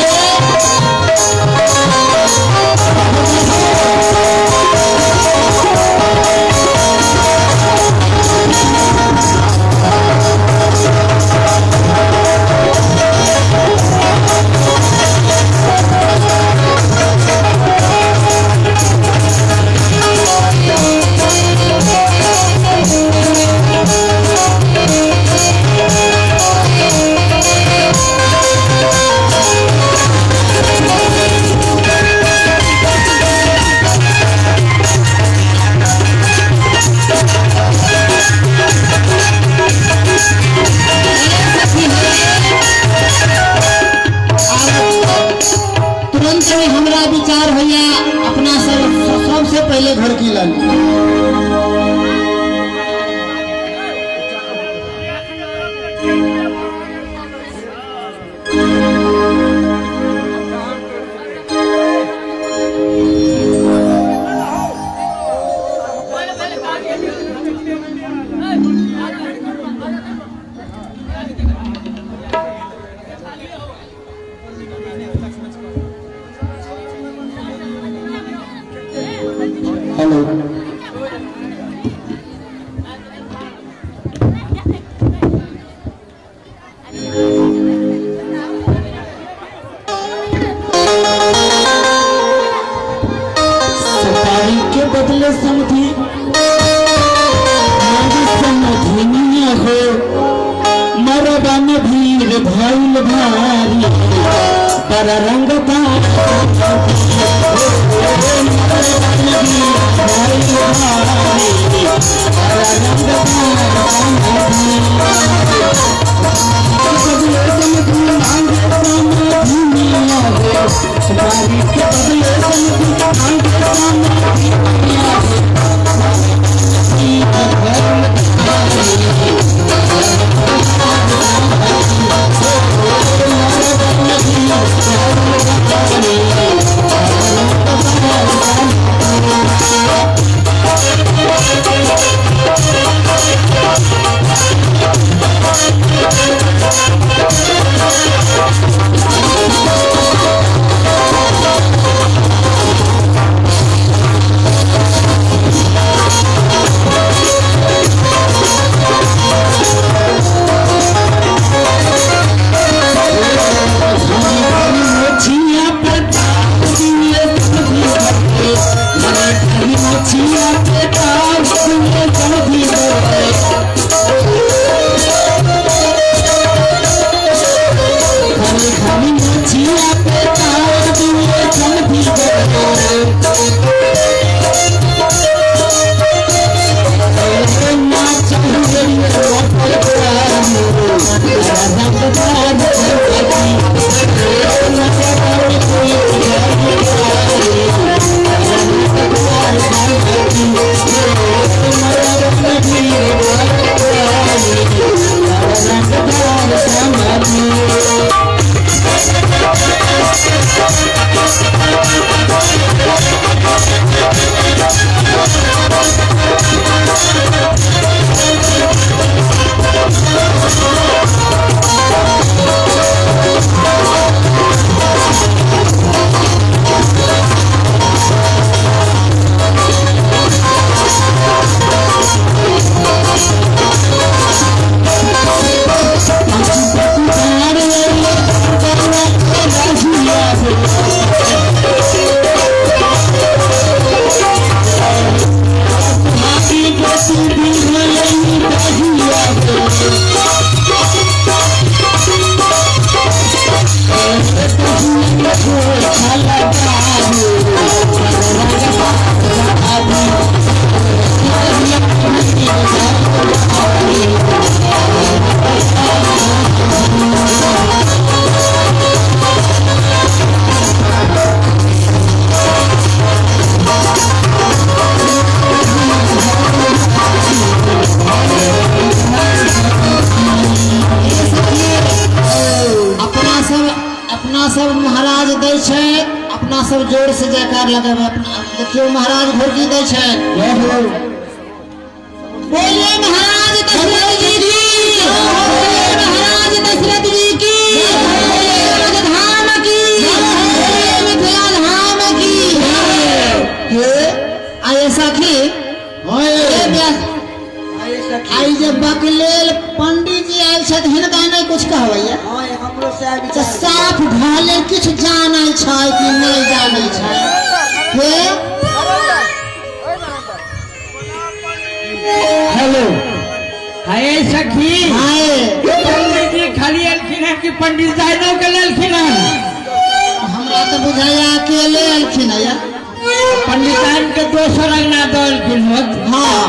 के घोड़की लऽ ली। हेलो सुपारी के बदले समझी मांगी समझनिया हो मरबा में भीड़ भइल भारी बड़ा रंग सुपारी के बदले समझी मांगे समझनिया हो। मोचिया प्रताप दिए समझी भरे मराठी मोचिया प्रताप दिए समझी भरे खाली खाली मोचिया प्रताप दिए समझी भरे ना चाहिए मोटर अपना सब महाराज दै छै, अपना सब जोर से जयकार लगेबै। अपना देखियौ महाराज घोड़की दै छै। बोलिए महाराज दशरथ जी की, बोलिए महाराज दशरथ जी की, बोलिए राजधाम की, बोलिए मिथिला धाम की। हे आये सखी, हे व्यास आई जे बकलेल पंडित जी आयल छथि हिनका नहि कुछ कहबैया। तऽ साफ घाले किछु जानै छै कि नहि जानै छै। हे हेलो हाय सखी, हाय पंडित जी खाली एलखिन हन कि पंडित साहेबो के लेलखिन हन? हमरा तऽ बुझाइया अकेले एलखिन हन। पंडित साहेब के दोसर अंगना दऽ एलखिन होत। हाँ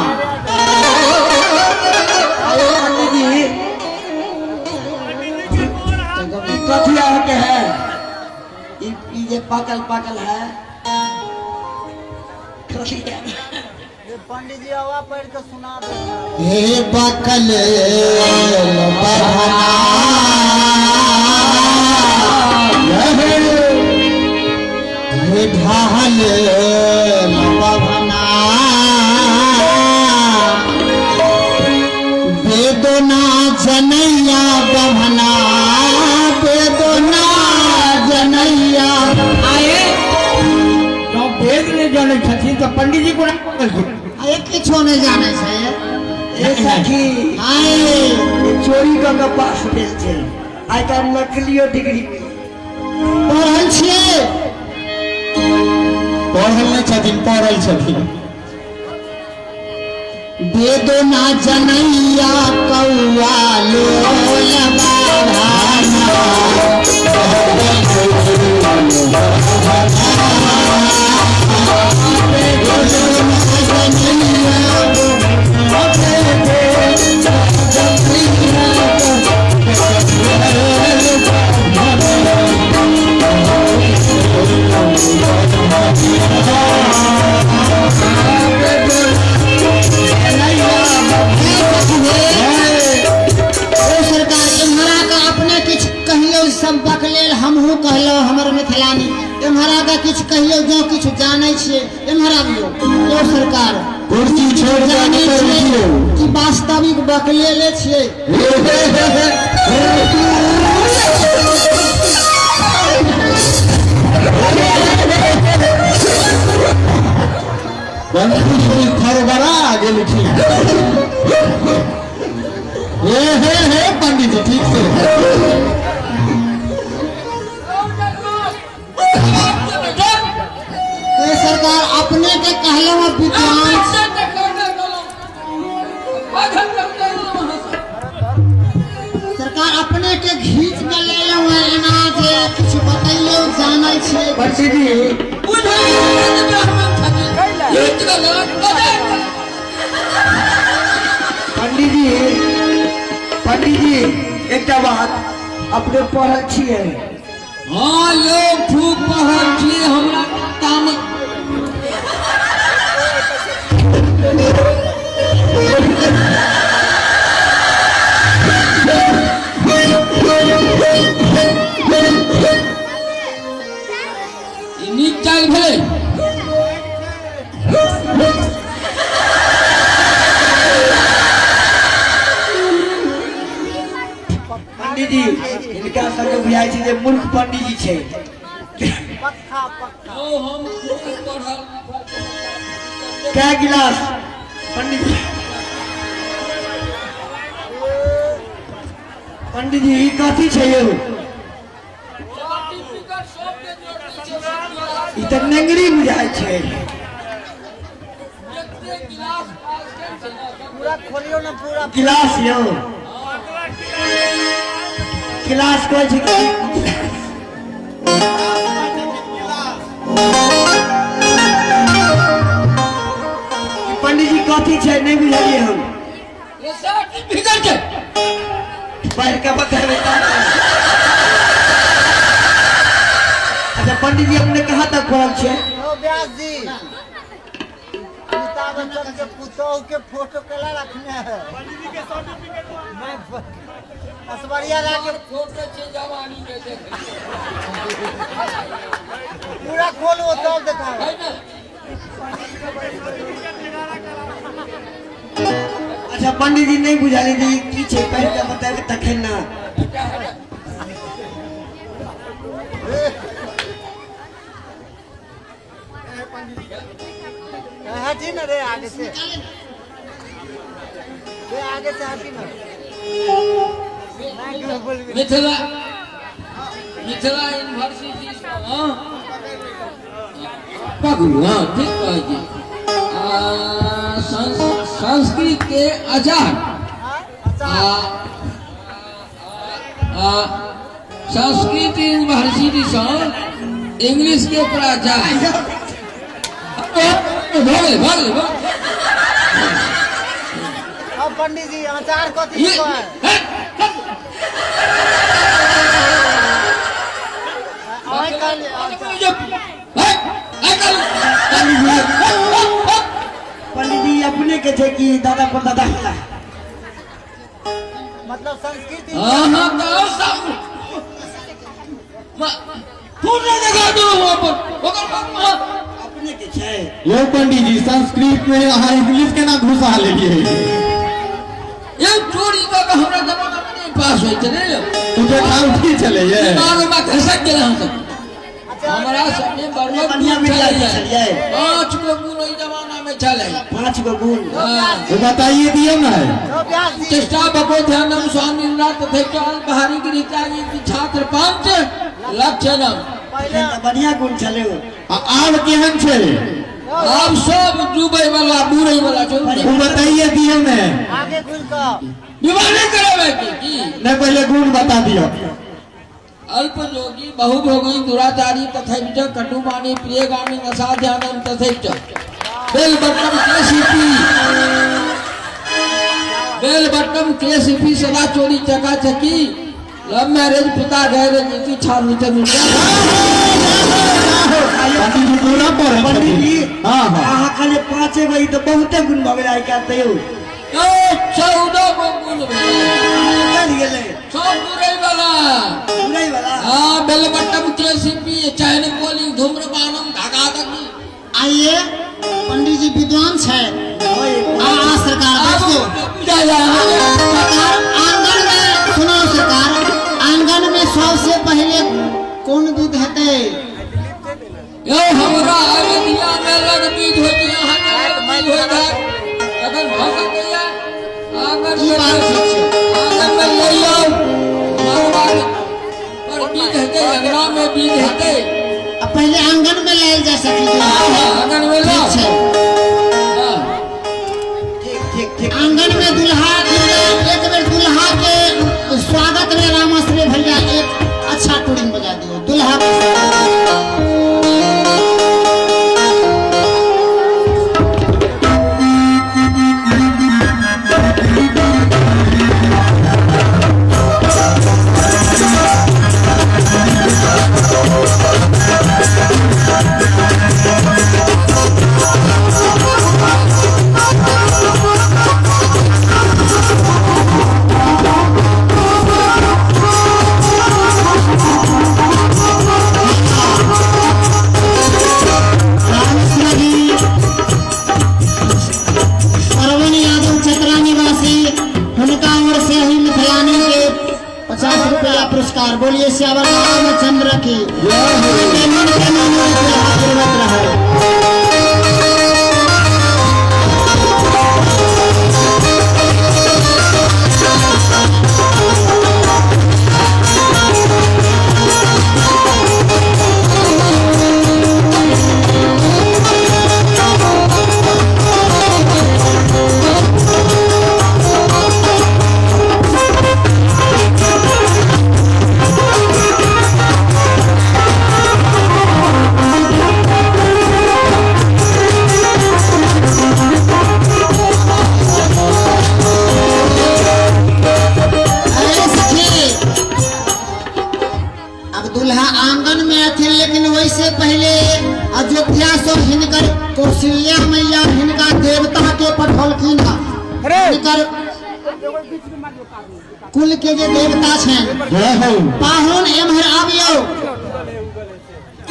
पंडित जी कथी के है ई जे पाकल पाकल है। पंडित जी हवा पढ़ के सुना दे। हे बकल बहना हे ढाल बहना वेदना जनैया बहना वेदना जनैया। आए जँ वेद नहि जानै छथिन तऽ पंडीजी कोना कहलखिन? आए किछो नहि जानै छै। ए सखी, आए चोरी कऽ के पास भेल छै, आइ काल्हि नकलियो डिग्री पढ़ल छियै। पढ़ल नहि छथिन, पढ़ल छथिन। वेदना जनैया कौआ लोल बाभाना ओ सरकार, एम्हरा के अपने किछु कहियौ सबक लेल, हमहूँ कहलहुँ हमर मिथिलानी। एम्हरा के किछु कहियौ जँ किछु जानै छियै। एम्हर आबियौ ओ सरकार। कुर्सी छोड़ के जानै निकल छियै दियौ। कि वास्तविक बकलेले छियै? पंडित जी खरबरा गेलखिन। हे हे हे, पंडित जी ठीक से। ए सरकार, अपने के कहलहुँ विद्वान। सरकार, अपने के घीच के लेलहुँ हेँ एना जे किछु बतैयौ, जानै छियै। पंडित जी। पंडित जी, पंडित जी, एकटा बात, अपने पढ़ल छियै? हाँ यौ, खूब पढ़ल छी। हमरा काम ई नीक चालि भेलै? पंडित जी, हिनका सबके बुझाइ छै जे मूर्ख पंडित जी छै। पक्का पक्का। यौ, हम खूब पढ़ल। कै गिलास पंडित जी? पंडित जी, ई कथी छै यौ? सर्टिफिकेट सबके जोड़ने छै, सब गिलास। ई तऽ नेंगरी बुझाइ छै। जते गिलास पास केल छै ने सब। पूरा खोलियो ना पूरा। गिलास यौ, गिलास कहै छै कि? ई पंडित जी कथी छै, नहि बुझलियै हम। ये सर्टिफिकेट छै। पढ़ के बतेबै तब ने। अच्छा पंडित जी, अपने कहाँ तक पढ़ल छियै? ओ व्यास जी, अमिताभ बच्चन के पुतोह के फोटो केला रखने है? मैं ऐश्वर्या राय के फोटो छै, जवानी के देखै पूरा खोलो तब दिखाओ। है ने। अच्छा पंडित जी, नहि बुझलियै जे ई की छै, पढ़ि के बतेबै तखन ने। हटी ना रे आगे से, रे आगे से हटी ना। मैं क्यों बोल मिथिला मिथिला यूनिवर्सिटी सँ पकड़ू। हाँ, ठीक कहै छी। आ, संस्कृत के आचार्य आ, आ, संस्कृत यूनिवर्सिटी सँ इंग्लिश के प्राचार्य भऽ गेलै, भऽ गेलै, भऽ गेलै। अब पंडित जी, अचार कथी ये के है? हे, अहाँ कहलियै अचार। हे, हे, के छै कि दादा पर दादा वाला? मतलब संस्कृति। हाँ हाँ तो सब पूर्ण जगह दो वहाँ पर ओकर बाद वहाँ अपने के छै। यौ पंडित जी, संस्कृत में अहाँ इंग्लिश केना घुसा लेलियै? ये चोरी कऽ के हमरा जमाना में नहीं पास होइ छलै यौ। तू तो ठाउठी छलै ये। दिमाग में घसक गेल हम सब। हमरा सबमे बड़ो बढ़िया गुण विद्यार्थी छलैया। छलियै। 5 गो गुण ओहि जमाना में छलै। 5 गो गुण। हाँ। तो बताइए दियौ ने। चेष्टा बको ध्यानम स्वामी तथैव अल्पहारी गिरित्यागी छात्र 5 लक्षणम। तखन तऽ बढ़िया गुण छलै ओ। आ आब केहन छै? आब सब डूबै वाला बुरै वाला छै। ओ बताइए दियौ ने। आगे घुर कऽ विवाह नहीं करेबै की की? नहीं, पहले गुण बता दियौ। अल्प जोगी बहुभोगी दुराचारी तथैव च कटुवाणी प्रियगामी नशा ध्यानम तथैव च बेलबट्टम केशिपी बेलबट्टम केशिपी सदा चोरी चकाचकी लव मैरिज पिता गैर नीति छात्र नीचे। पंडित जी पूरा पढ़ल पंडित जी, छथिन। हाँ हाँ। अहाँ खाली 5 गो ई तऽ बहुते गुण भऽ गेलै आइ काल्हि तैयो। 14 गो गुण भेलै। चलि गेलै सब बुरै वाला बुरै वाला। हाँ, बेलबट्टम केशिपी चैन कोली धूम्रपानम धागा दगी। आइए पंडित जी विद्वान छै। आ आ सरकार बैठो। सरकार आंगन में सुनो, सरकार आंगन में सबसे पहले कोन विध हेतै? यौ हमरा अयोध्या में लग विध होइत, अहाँ के लग विध होइत है तखन भऽ सकैया। आंगन ई में बात ठीक छै। आंगन में लइयौ मरबा पर विध हेतै, अंगना में विध हेतै। आ पहले आंगन में लायल जा सकी। हाँ, आंगन में ठीक लाओ। छै। हाँ। ठीक ठीक ठीक। आंगन में दुल्हा एक बेर दुल्हा के स्वागत में रामाश्रय भैया एक अच्छा टूरिंग बजा दियो दुल्हा के स्वागत में। रामेश्वर जी श्रवण यादव चतरा निवासी हुनका ओर से ही मिथिलानी के 50 रुपया पुरस्कार। बोलिए श्यावर रामचंद्र की के मन के मनोरथ पूर्वक रहे। अरे सखी, अब दुल्हा आंगन में अथिन, लेकिन वैसे पहले अयोध्या से हिनकर कौशल्या मैया हिनका देवता के पठौलखिन हँ। हिनकर कुल के जे देवता छनि जय हो। पाहुन एम्हर आबियौ।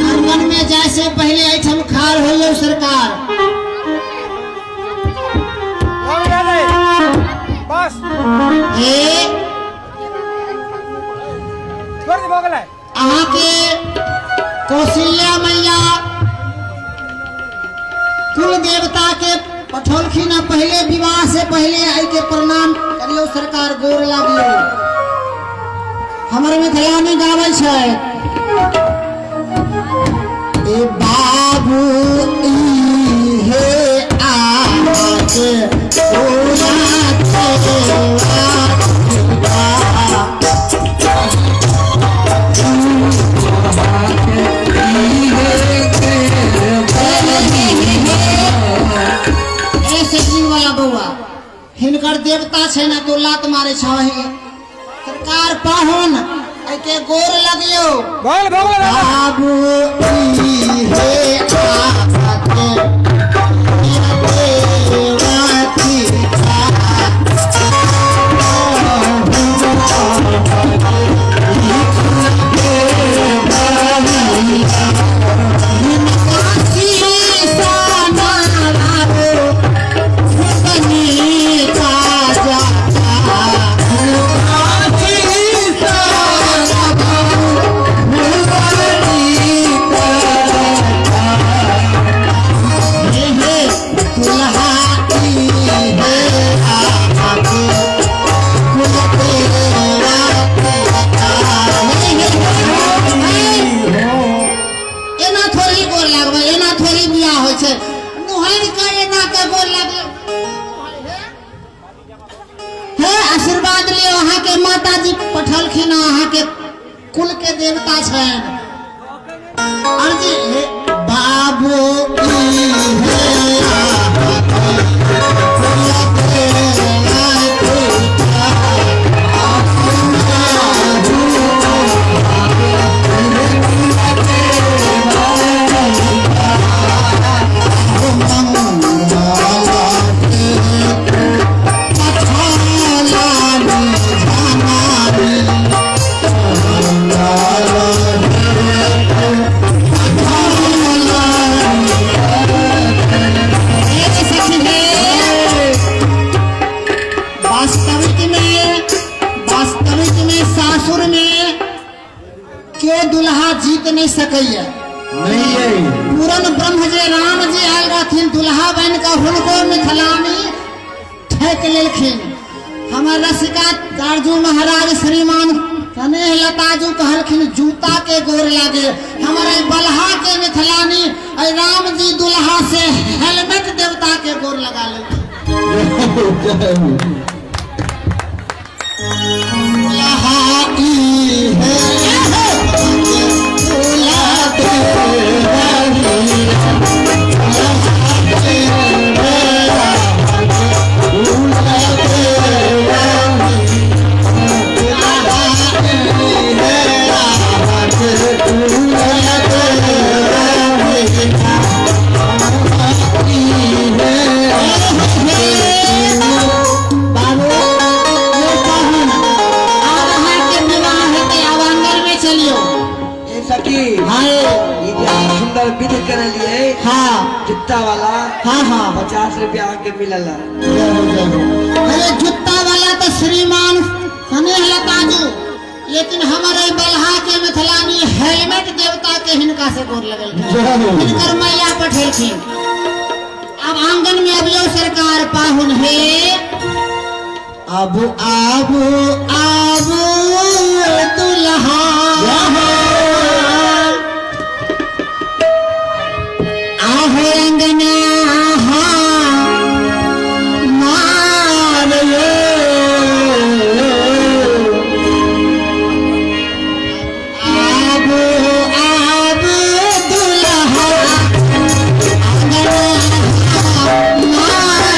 आंगन में जाय से पहले एहिठाम खाड़ होइयौ सरकार। बस हे छोड़ दे, भऽ गेलै। अहाँ के कौशल्या मैया कुल देवता के पठौलखिन हँ। पहले विवाह से पहले एहि के प्रणाम करियौ सरकार, गोर लागियौ। हमर मिथिलानी गाबै छै ए बाबू ई हे आके पूरा देवा। ए सेटरिंग वाला बौआ, हिनकर देवता छै ने तो लात मारे छही। सरकार पाहुन एके गोर लगियो। भऽ गेलै, भऽ गेलै। बाबू ई हे आके देवा। बियाह होइ छै। नुहरि के एना के गोर लागल, हे आशीर्वाद लियो, अहाँके माताजी पठलखिन, अहाँके कुल के देवता छनि। अर्जी हे बाबू ई हे दुल्हा जीत नहीं सकैया। नहीं पूरन ब्रह्म जे राम जी आयल रहथिन दुल्हा बन के हुनको मिथिलानी ठेक लेलखिन। हमर रसिका अर्जुन महाराज श्रीमान स्नेह लताजू कहलखिन जूता के गोर लागे। हमर बलहा के मिथिलानी राम जी दुल्हा से हेलमेट देवता के गोर लगा लेलखिन। दुल्हा ई है सुंदर विध कर लिए। हाँ जूता वाला। हाँ हाँ 50 रुपया के मिलल। अरे जूता वाला तो श्रीमान स्नेह लताजू, लेकिन हमारे बलहा के मिथिलानी हेलमेट देवता के हिनका से गोर लगल, हिनकर मैया पठेलखिन। अब आंगन में अबियो सरकार पाहुन हे आबू आबू आबू दुल्हा आहो अंगना मार आबू आबू दुल्हा अंगना मार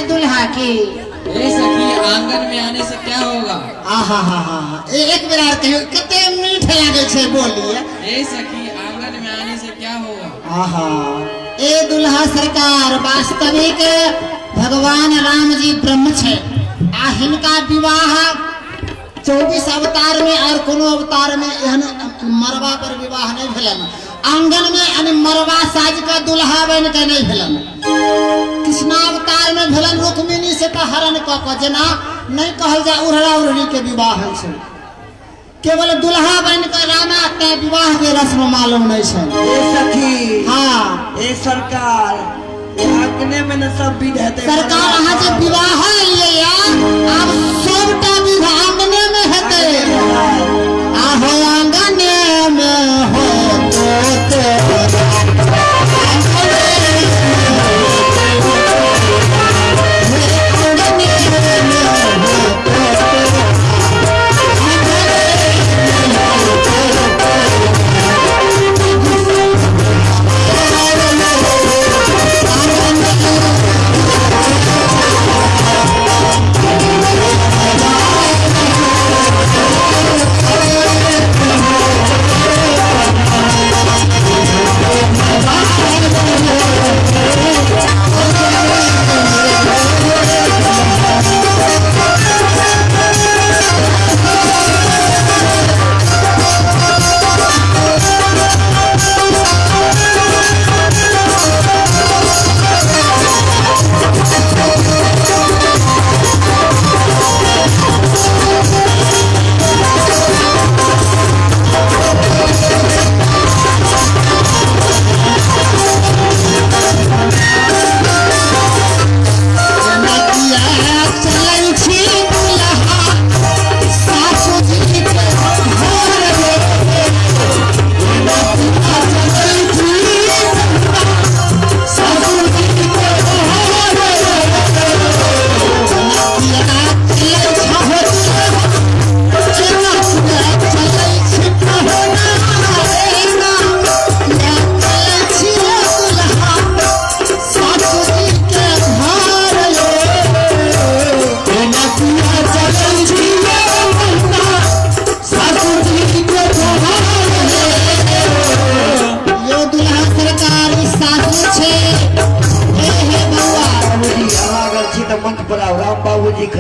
दुल्हा की ए सखी आंगन में आने से क्या होगा? आहा हा हा एक बेर आर कहियो कते मीठ लागे छै बोलिए। ए सखी आंगन में आने से क्या होगा? आहा ए दुल्हा सरकार वास्तविक भगवान राम जी ब्रह्म छै आ हिनका विवाह 24 अवतार में और कोनो अवतार में एहन मरवा पर विवाह नहीं भेलन। आंगन में यानी मरवा साज का दुल्हा बन के नहीं भेलन। कृष्णावतार में भेलन रुक्मिणी से तो हरण क के, जेना नहीं कहल जाए उड़रा उड़री के विवाह होइ छै, केवल दुल्हा बन के रामा के विवाह के रस्म मालूम नहीं छै। ए सखी हाँ ए सरकार आंगने में न सब विध हेतै। सरकार अहाँ जे विवाह लिए आब सबटा विध आंगने में हेतै। आहो आंगने में हो तो Oh,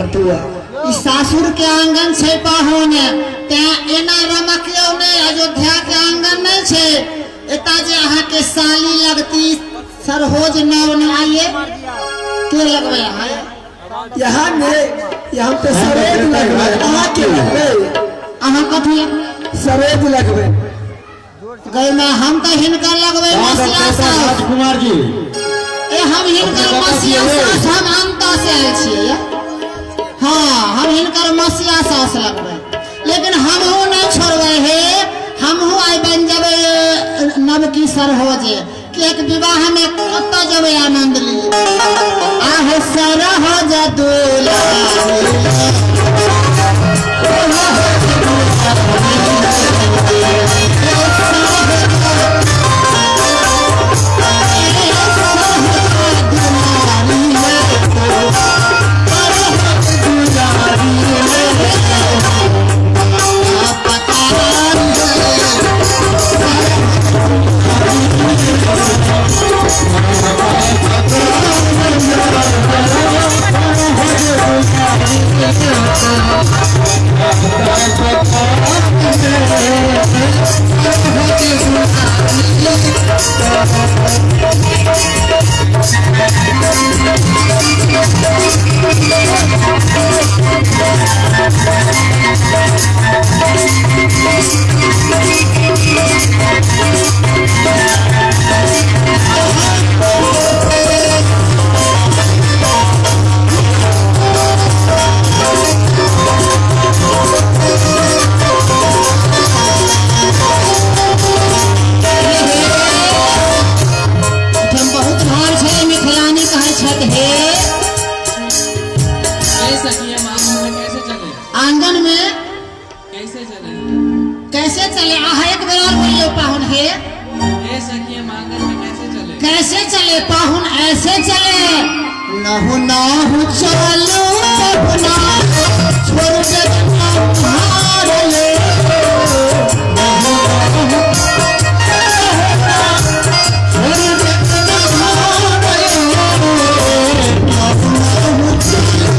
फतुआ। ई सासुर के आंगन छै पाहुन, तें एना रमकियौ नहि। अयोध्या के आंगन नहि छै। एता जे अहाँके साली लगती सरहोज नव न आइए के लगबै अहाँ? यहाँ ने यहाँ पे सरेज लगबै। अहाँ के लगबै? अहाँ कथी लगबै? सरेज लगबै। गई में हम तऽ हिनकर लगबै मसिया सास। राजकुमार जी ए हम हिनकर मसिया सास, हम अंता से आयल छियै। हाँ हम हिनकर मसिया सास लगबै, लेकिन हमहूँ नहि छोड़बै हे। हमहूँ आइ बनि जेबै नवकी सरहोज, किएक विवाह में कतऽ जेबै आनंद लिए। आह सरहोज दूल्हा बहुत भार छै। मिथिलानी कहै छथि हे आंगन में कैसे चले, कैसे चले? आहा एक बेर और बोलियो पाहुन। हे सखी हम आंगन में कैसे चले? कैसे चले पाहुन? ऐसे चले नहु नहु चलो पहुना छोड़ दे हार ले। नहु नहु छोड़ दे हार ले। नहु नहु चलो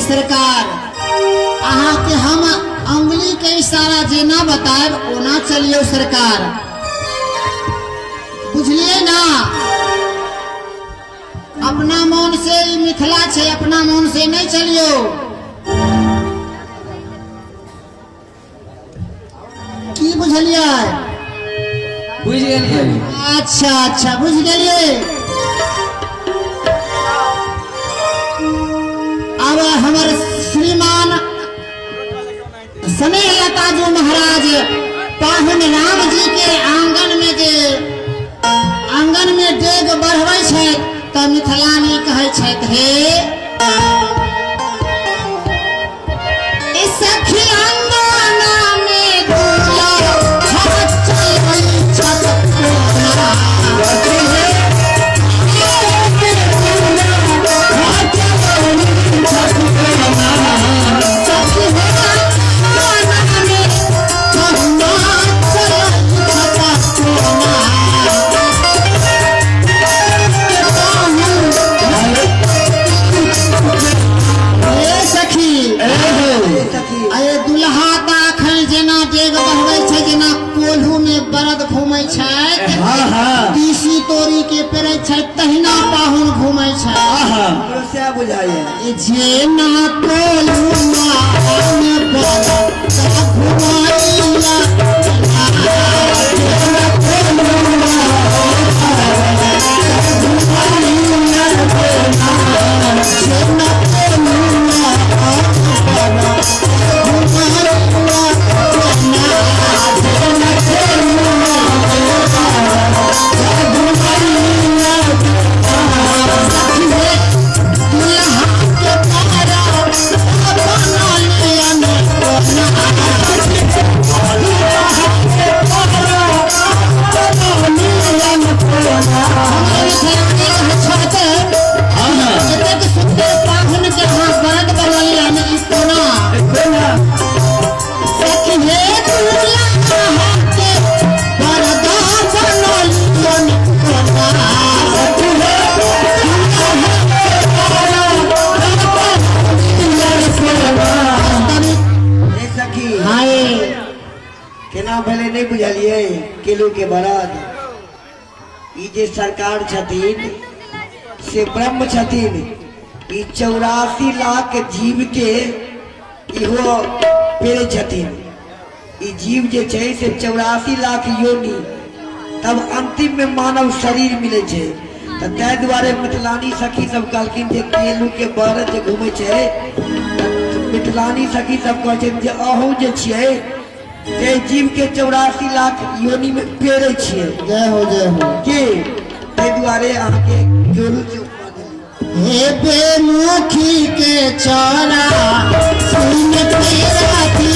सरकार अहाँ के हम अंगुली के इशारा जेना बतायब ओना चलियो सरकार, बुझलिए ना? अपना मन से ई मिथिला छै, अपना मन से नहीं चलियो। की बुझलिए? बुझ गेलिए। अच्छा अच्छा बुझ गेलिए। अब हमर श्रीमान स्नेह लताजू महाराज पाहुन राम जी के आंगन में जे आंगन में डेग बढ़बै छथि तऽ मिथिलानी कहै छथि हे सखी अंगना में दूल्हा चलै छथि। अरे दुल्हा तऽ अखन जेना डेग बढ़बै छै, जेना कोल्हू में बरद घूमै छै, तीसी तोरी के पेरै छै, तहिना पाहुन घूमै छै। जेना कोल्हू में बरद घुमैया, जेना दुल्हा के पारा छै केलू के बरद। ई जे सरकार छथिन से ब्रह्म छथिन। ई 84 लाख जीव के इहो पेड़े छथिन। ई जीव जे छै से 84 लाख योनि, तब अंतिम में मानव शरीर मिले छै। तऽ ताहि दुआरे मिथिलानी सखी सब कहलखिन जे केलू के बरद जे घूमै छै, मिथिलानी सखी सब कहै छै जे अहूँ जे छियै से जीव के 84 लाख योनि में पेड़े छियै। जय हो जय हो। की ताहि दुआरे अहाँके केलू के उपमा देली। हे बेमुखी के चौरा सुन तेरा की।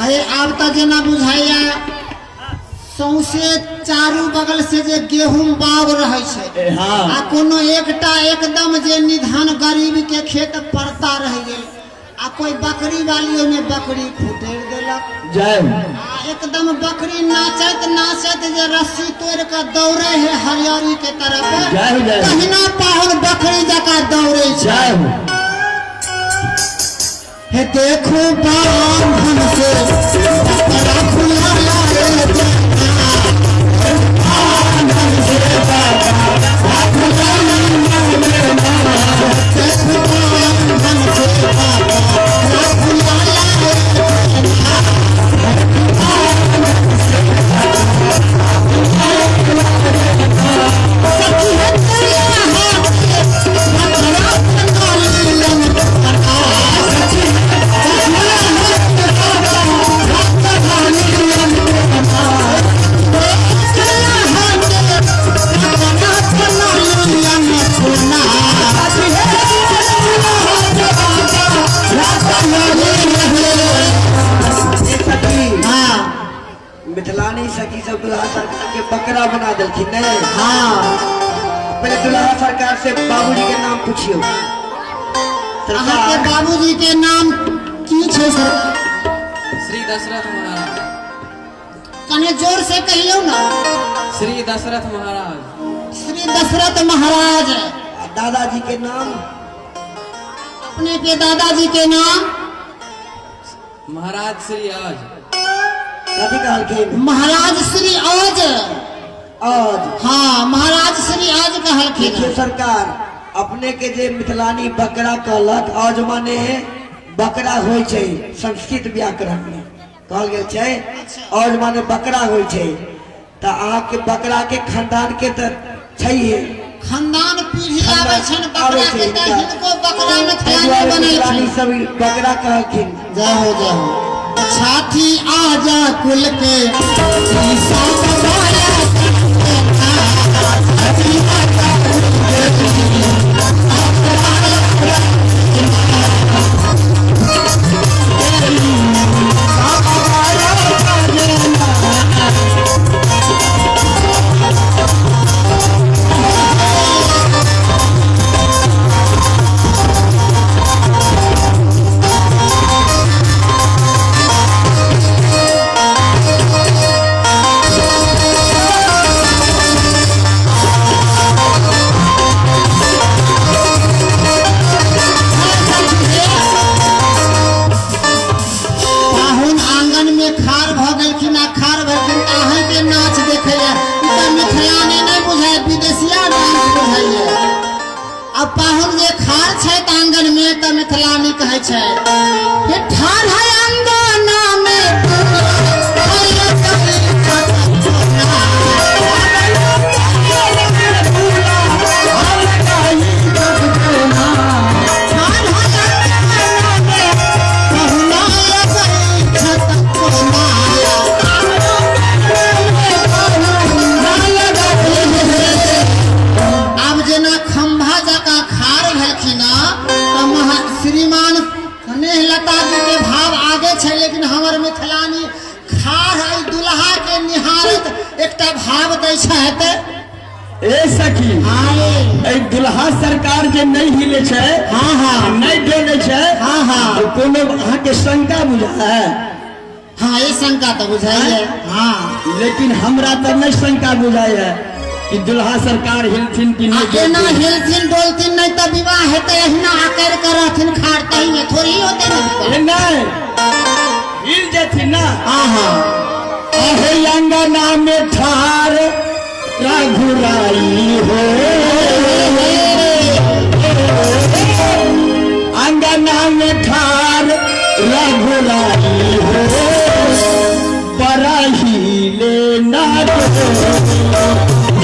अरे आब तऽ जेना बुझाइया सौंसे चारू बगल से जे गेहूं बाग रहै छै आ कोनो एकटा एकदम जे निधन गरीब के खेत पड़ता रहि गेल आ कोई बकरी वाली ओहिमे बकरी फुटेर देलक। जय हो। आ एकदम बकरी नाचैत नाचैत जे रस्सी तोड़ के दौड़े है हरियरी के तरफ, जय हो, जय हो। तहिना पाहुन बकरी जकाँ दौड़े छै। जय हो। हे देखो बांधन से बकरा खुला लाए देखो बांधन से बकरा खुला लाए। सखी हे तेरा हाथ बकरा हे सखी, हाँ मिथिलानी सखी सब दुल्हा सरकार के बकरा बना देलखिन ने। हाँ पहले दुल्हा सरकार से बाबूजी के नाम पूछियो। अहाँके सरकार बाबूजी के नाम की छै सर? श्री दशरथ महाराज। कने जोर से कहियौ ना। श्री दशरथ महाराज। श्री दशरथ महाराज। आ दादाजी के नाम? अपने के दादाजी के नाम? महाराज श्री आज। कथी कहलखिन? महाराज श्री आज। आज। हाँ महाराज श्री आज कहलखिन। देखियो सरकार, अपने के जे मिथिलानी बकरा कहलक, आज माने बकरा होइ छै संस्कृत व्याकरण में कहल गेल छै, आज माने बकरा होइ छै। तऽ अहाँके बकरा के खानदान के तऽ छैहे, खानदान पीढ़ी आबै छनि बकरा आबै के, छै तऽ हिनका। हिनको बकरा ताहि मिथिलानी दुआरे मिथिलानी बनेलखिन। सब बकरा कहलखिन। जय हो जय हो। छाती आजा कुल के ईसा वाला। पाहुन आंगन में खार भऽ गेलखिन आ खार भेलखिन तऽ अहाँके नाच देखैया। ई तऽ मिथिलानी नहि बुझाय, विदेशिया डांस बुझाइया। आ पाहुन जे खार छै आंगन में तऽ मिथिलानी कहै छै हे ठाढ़ है अंगना में पहुना लगै छत कोना। एकटा भाव दै छथि। ए सखी, आए एहि दुल्हा सरकार जे नहि हिले छै, हाँ हाँ, नहि डोले छै, हाँ हाँ, तो कोनो अहाँके शंका बुझाय? हाँ, ये शंका तो बुझाइए। हाँ, लेकिन हमरा तऽ नहि शंका बुझाय है कि दुल्हा सरकार हिलथिन कि आ नहि। एना डोलथिन। हिलथिन डोलथिन नहीं तो विवाह हेतै, एहिना आकर के रहथिन खाड़ तही में थोड़ी होते ना विवाह। ए नहीं, हिल जेथिन ना। हाँ हाँ। अहे अंगना में ठार रघुराई हो, अंगना में ठार रघुराई हो, बड़ा ही लेना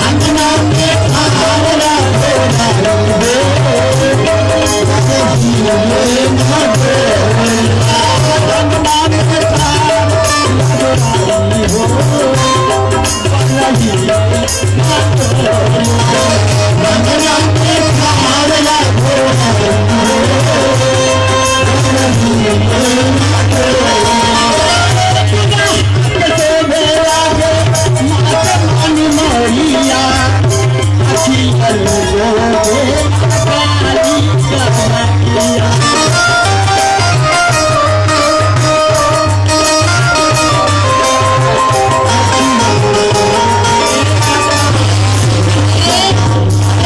अंगना में ठार रघुराई हो, बड़ा ही लेना अंगना में ठार रघुराई हो, बड़ा ही लेना अंगना में ठार रघुराई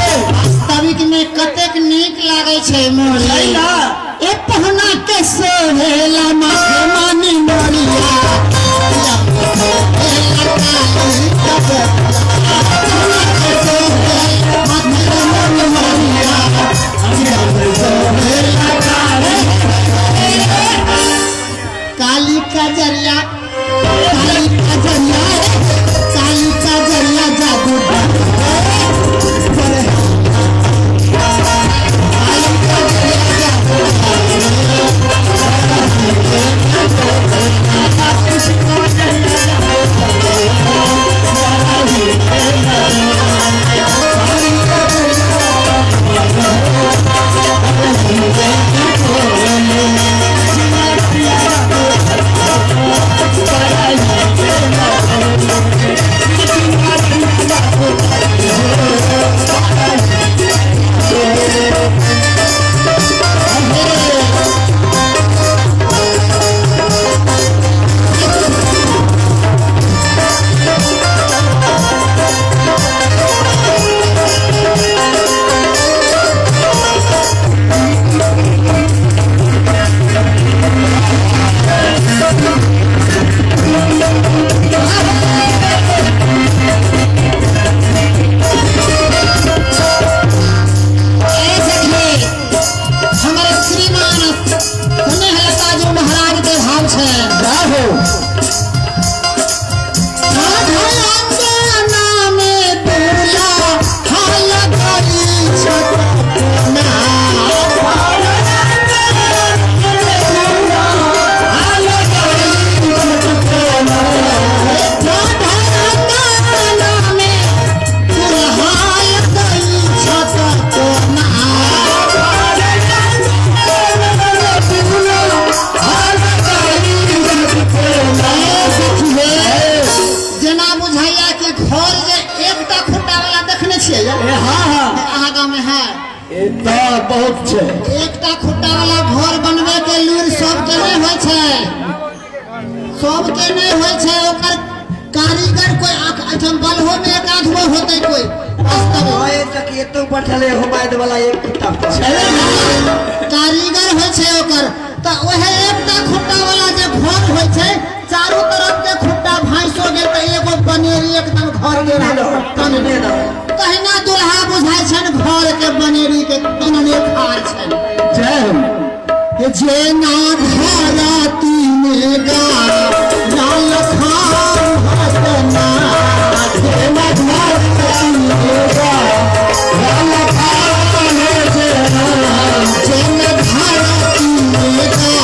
वास्तविक में कतेक नीक लागै छै मोहरी ए पहुना के सोहेला माथे मानी मोरिया, काली का जरिया, काली का जरिया, काली का जरिया जादू। ए सखी, हमर श्रीमान स्नेहलता जी महाराज के भाव छै। अंगना में दूल्हा हाल गई छटना, अंगना में दूल्हा गई छटना। जेना बुझाइया कि घर जे एकटा खुट्टा वाला देखने छियै? हाँ हाँ। अहाँ गाँव में है? ए तऽ बहुत छै। एकटा खुट्टा वाला घर बनबै के लूरि सबके नहि होइ छै, सबके नहि होइ छै। ओकर कारीगर कोई एहिठाम बलहो में एक आधगो होतै कोई वास्तव में। हाँ, सखी एतौ बैठल है हुमायत वाला एक कुत्ता पर। कारीगर होइ छै ओकर, तऽ ओहे एकटा खुट्टा वाला जे घर होइ छै, चारू तरफ के खुट्टा भाँसो गेल तऽ एगो बनेरी एकदम घर के तनने रहल। तहिना दुल्हा बुझाइ छनि घर के बनेरी के तनने खार छनि। जय हो। जेना धरती में गा लाल खान भजना, जेना धरती में गा लाल खान भजना, जेना धरती में गा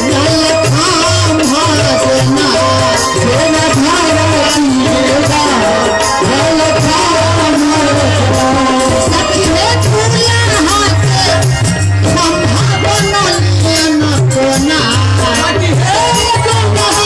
लाल खान भजना, जेना धरती में गा लाल खान भजना। सखी हे दुल्हा के खम्भा बनल न कोना, हे दुल्हा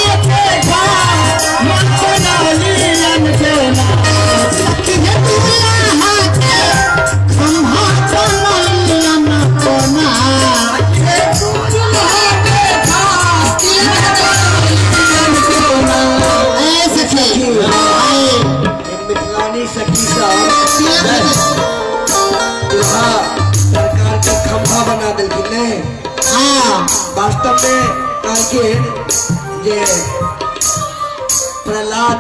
वास्तव में कहलखिन जे प्रहलाद,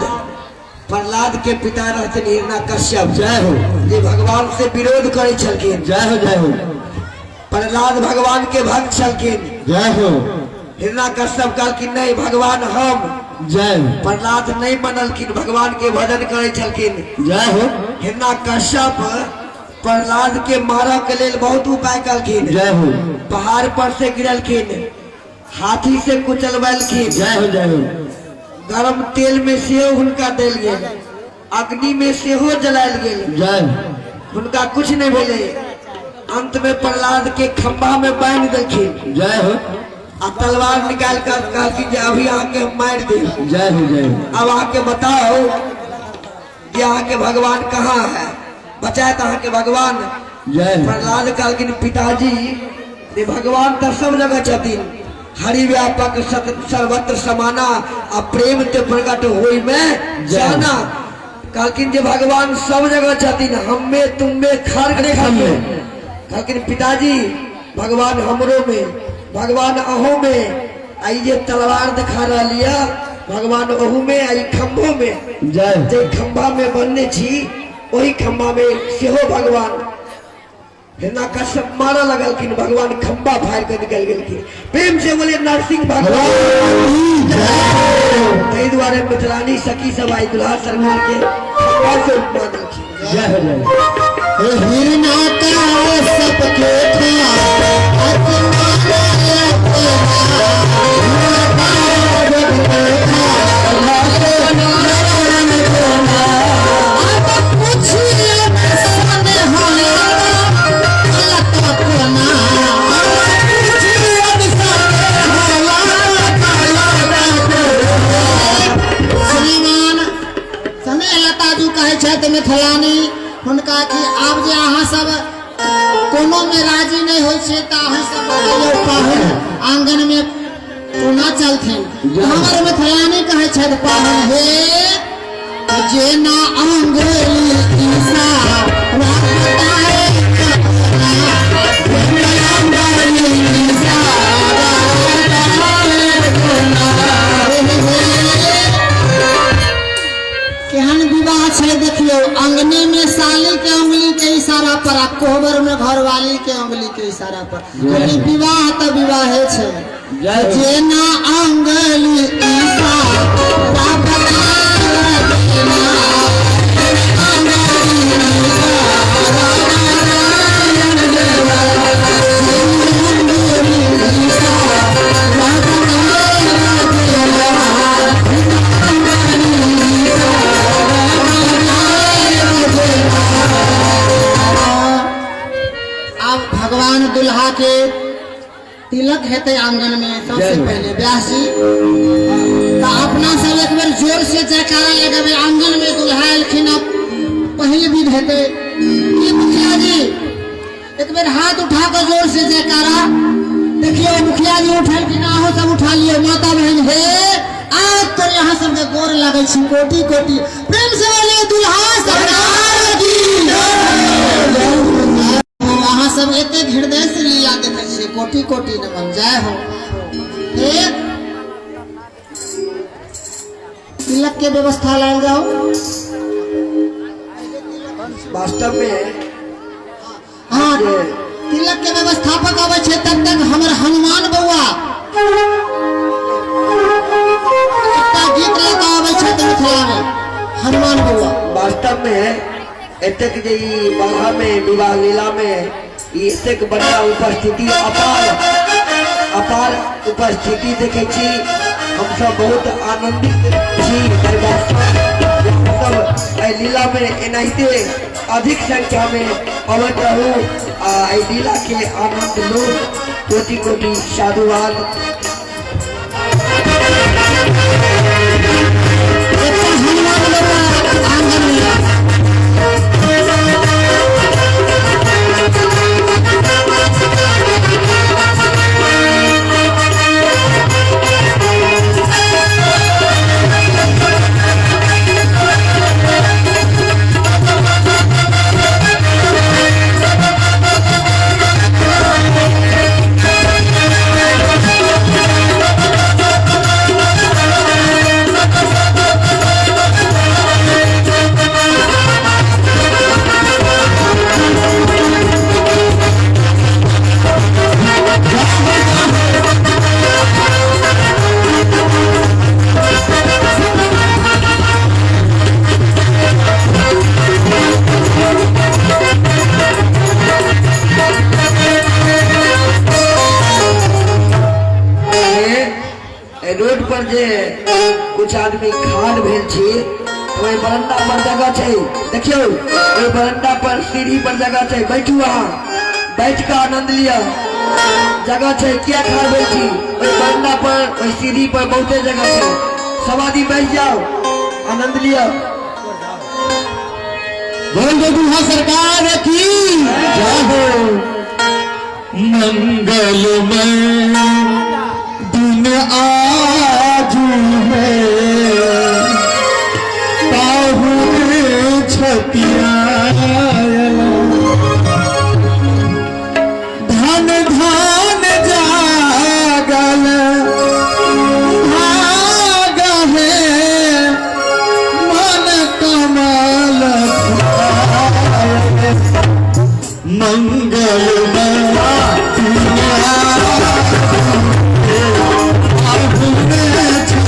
प्रहलाद के पिता रहथिन हिरण्यकश्यप। जय हो। जे भगवान से विरोध करै छलखिन। जय हो, जय हो। प्रहलाद भगवान के भक्त छलखिन। जय हो। हिरण्यकश्यप कहलखिन नहीं भगवान हम। जय हो। प्रहलाद नहीं मनलखिन, भगवान के भजन करै छलखिन। जय हो। हिरण्यकश्यप प्रहलाद के मारऽ के लेल बहुत उपाय कलखिन। जय हो। पहाड़ पर से गिरलखिन, हाथी से कुचलबेलखिन। जय हो, जय हो। गरम तेल में सेहो हुनका देल गेल, अग्नि में सेहो जलायल गेल। जय हो। हुनका कुछ नहीं भेलै। अंत में प्रहलाद के खंभा में बांधि देलखिन। जय हो। आ तलवार निकाल कर कहलखिन जे अभी अहाँके हम मारि देब। जय हो, जय हो। अब अहाँके बताओ कि अहाँके भगवान कहाँ है, बचायत अहाँके भगवान। जय हो। प्रहलाद कहलखिन पिताजी जे भगवान तऽ सब जगह छथिन, हरि व्यापक सर्वत्र समाना आ प्रेम ते प्रकट होई में जाना। कहलखिन जे भगवान सब जगह छथिन, हम्मे तुममे खर्ग खम्मे। कहलखिन पिताजी भगवान हमरो में, भगवान अहू में, आ ई जे तलवार देखा रहल यऽ भगवान ओहू में आ ई खम्भो में। जय हो। जे खम्भा में बनने छी ओही खम्भा में सेहो भगवान। हिरण्यकश्यप मारऽ लगलखिन, भगवान खम्भा फाड़ि कऽ निकलि गेलखिन। प्रेम से बोले नरसिंह भगवान। ताहि दुआरे मिथिलानी सखी सब आई दुल्हा सरकार के खम्भा से उपमा देलखिन। जय हो, जय हो। हिरण्यकश्यप के मिथिलानी हुनका कि आब जे अहाँ सब कोनो में राजी नहीं होइ छियै तऽ अहाँ सब बतैयौ पाहुन आंगन में कोना चलथिन। हमर मिथिलानी कहै छथि पाहुन हे जेना अंगुली इशारा बताए केहन विवाह छै देखियौ, अंगने में साली के उंगली के इशारा पर आ कोहबर में घरवाली के उंगली के इशारा पर। विवाह तऽ विवाहे छै। जेना अंगुली इशारा भगवान दुल्हा के तिलक हेतै आंगन में सबसे पहले व्यास जी। तो अपना सब एक बेर जोर से जयकारा लगेबै, आंगन में दुल्हा एलखिन अब पहिल विध हेतै। की मुखिया जी एक बेर हाथ उठा के जोर से जयकारा। देखियो मुखिया जी उठेलखिन, अहूँ सब उठा लियो। माता बहन हे आज तो यहाँ सबके गोर लगै छी कोटि कोटि। प्रेम से बोलिए दुल्हा सरकार की। अहाँ सब एतेक हृदय से लीला देखै छियै, कोटि कोटि नमन। जय हो। एक तिलक के व्यवस्था लायल जाओ। वास्तव में हाँ तिलक के व्यवस्थापक आबै छै तब तक हमर हनुमान बौआ एकटा गीत लऽ कऽ आबै छथि मिथिला में हनुमान बौआ। वास्तव में एतेक जे ई बाहा में विवाह लीला में ई एतेक बड़का उपस्थिति, अपार अपार उपस्थिति देखै छी। हमसब बहुत आनंदित छी। हमसब एहि लीला में एनाहिते अधिक संख्या में अबैत रहू आ एहि लीला के आनंद लू। कोटि कोटि साधुवाद। हनुमान बौआ आंगन में कुछ आदमी खान भेल छी ओहि बरंडा पर जगह छै, देखियौ ओहि बरंडा पर सीढ़ी पर जगह छै, बैठू अहाँ, बैठ के आनंद लिअ। जगह छै, किया खान भेल छी? ओहि बरंडा पर ओहि सीढ़ी पर बहुते जगह छै, सब आदमी बैठ जाओ, आनंद लिअ। बोल दो दुल्हा सरकार की जय हो। मंगलमय दिन आज है, पाहुन छतियायल, धन धन जागल भाग है, मन कमल फुलायल। मंगलमय दिन आज है, पाहुन छतियायल, छन।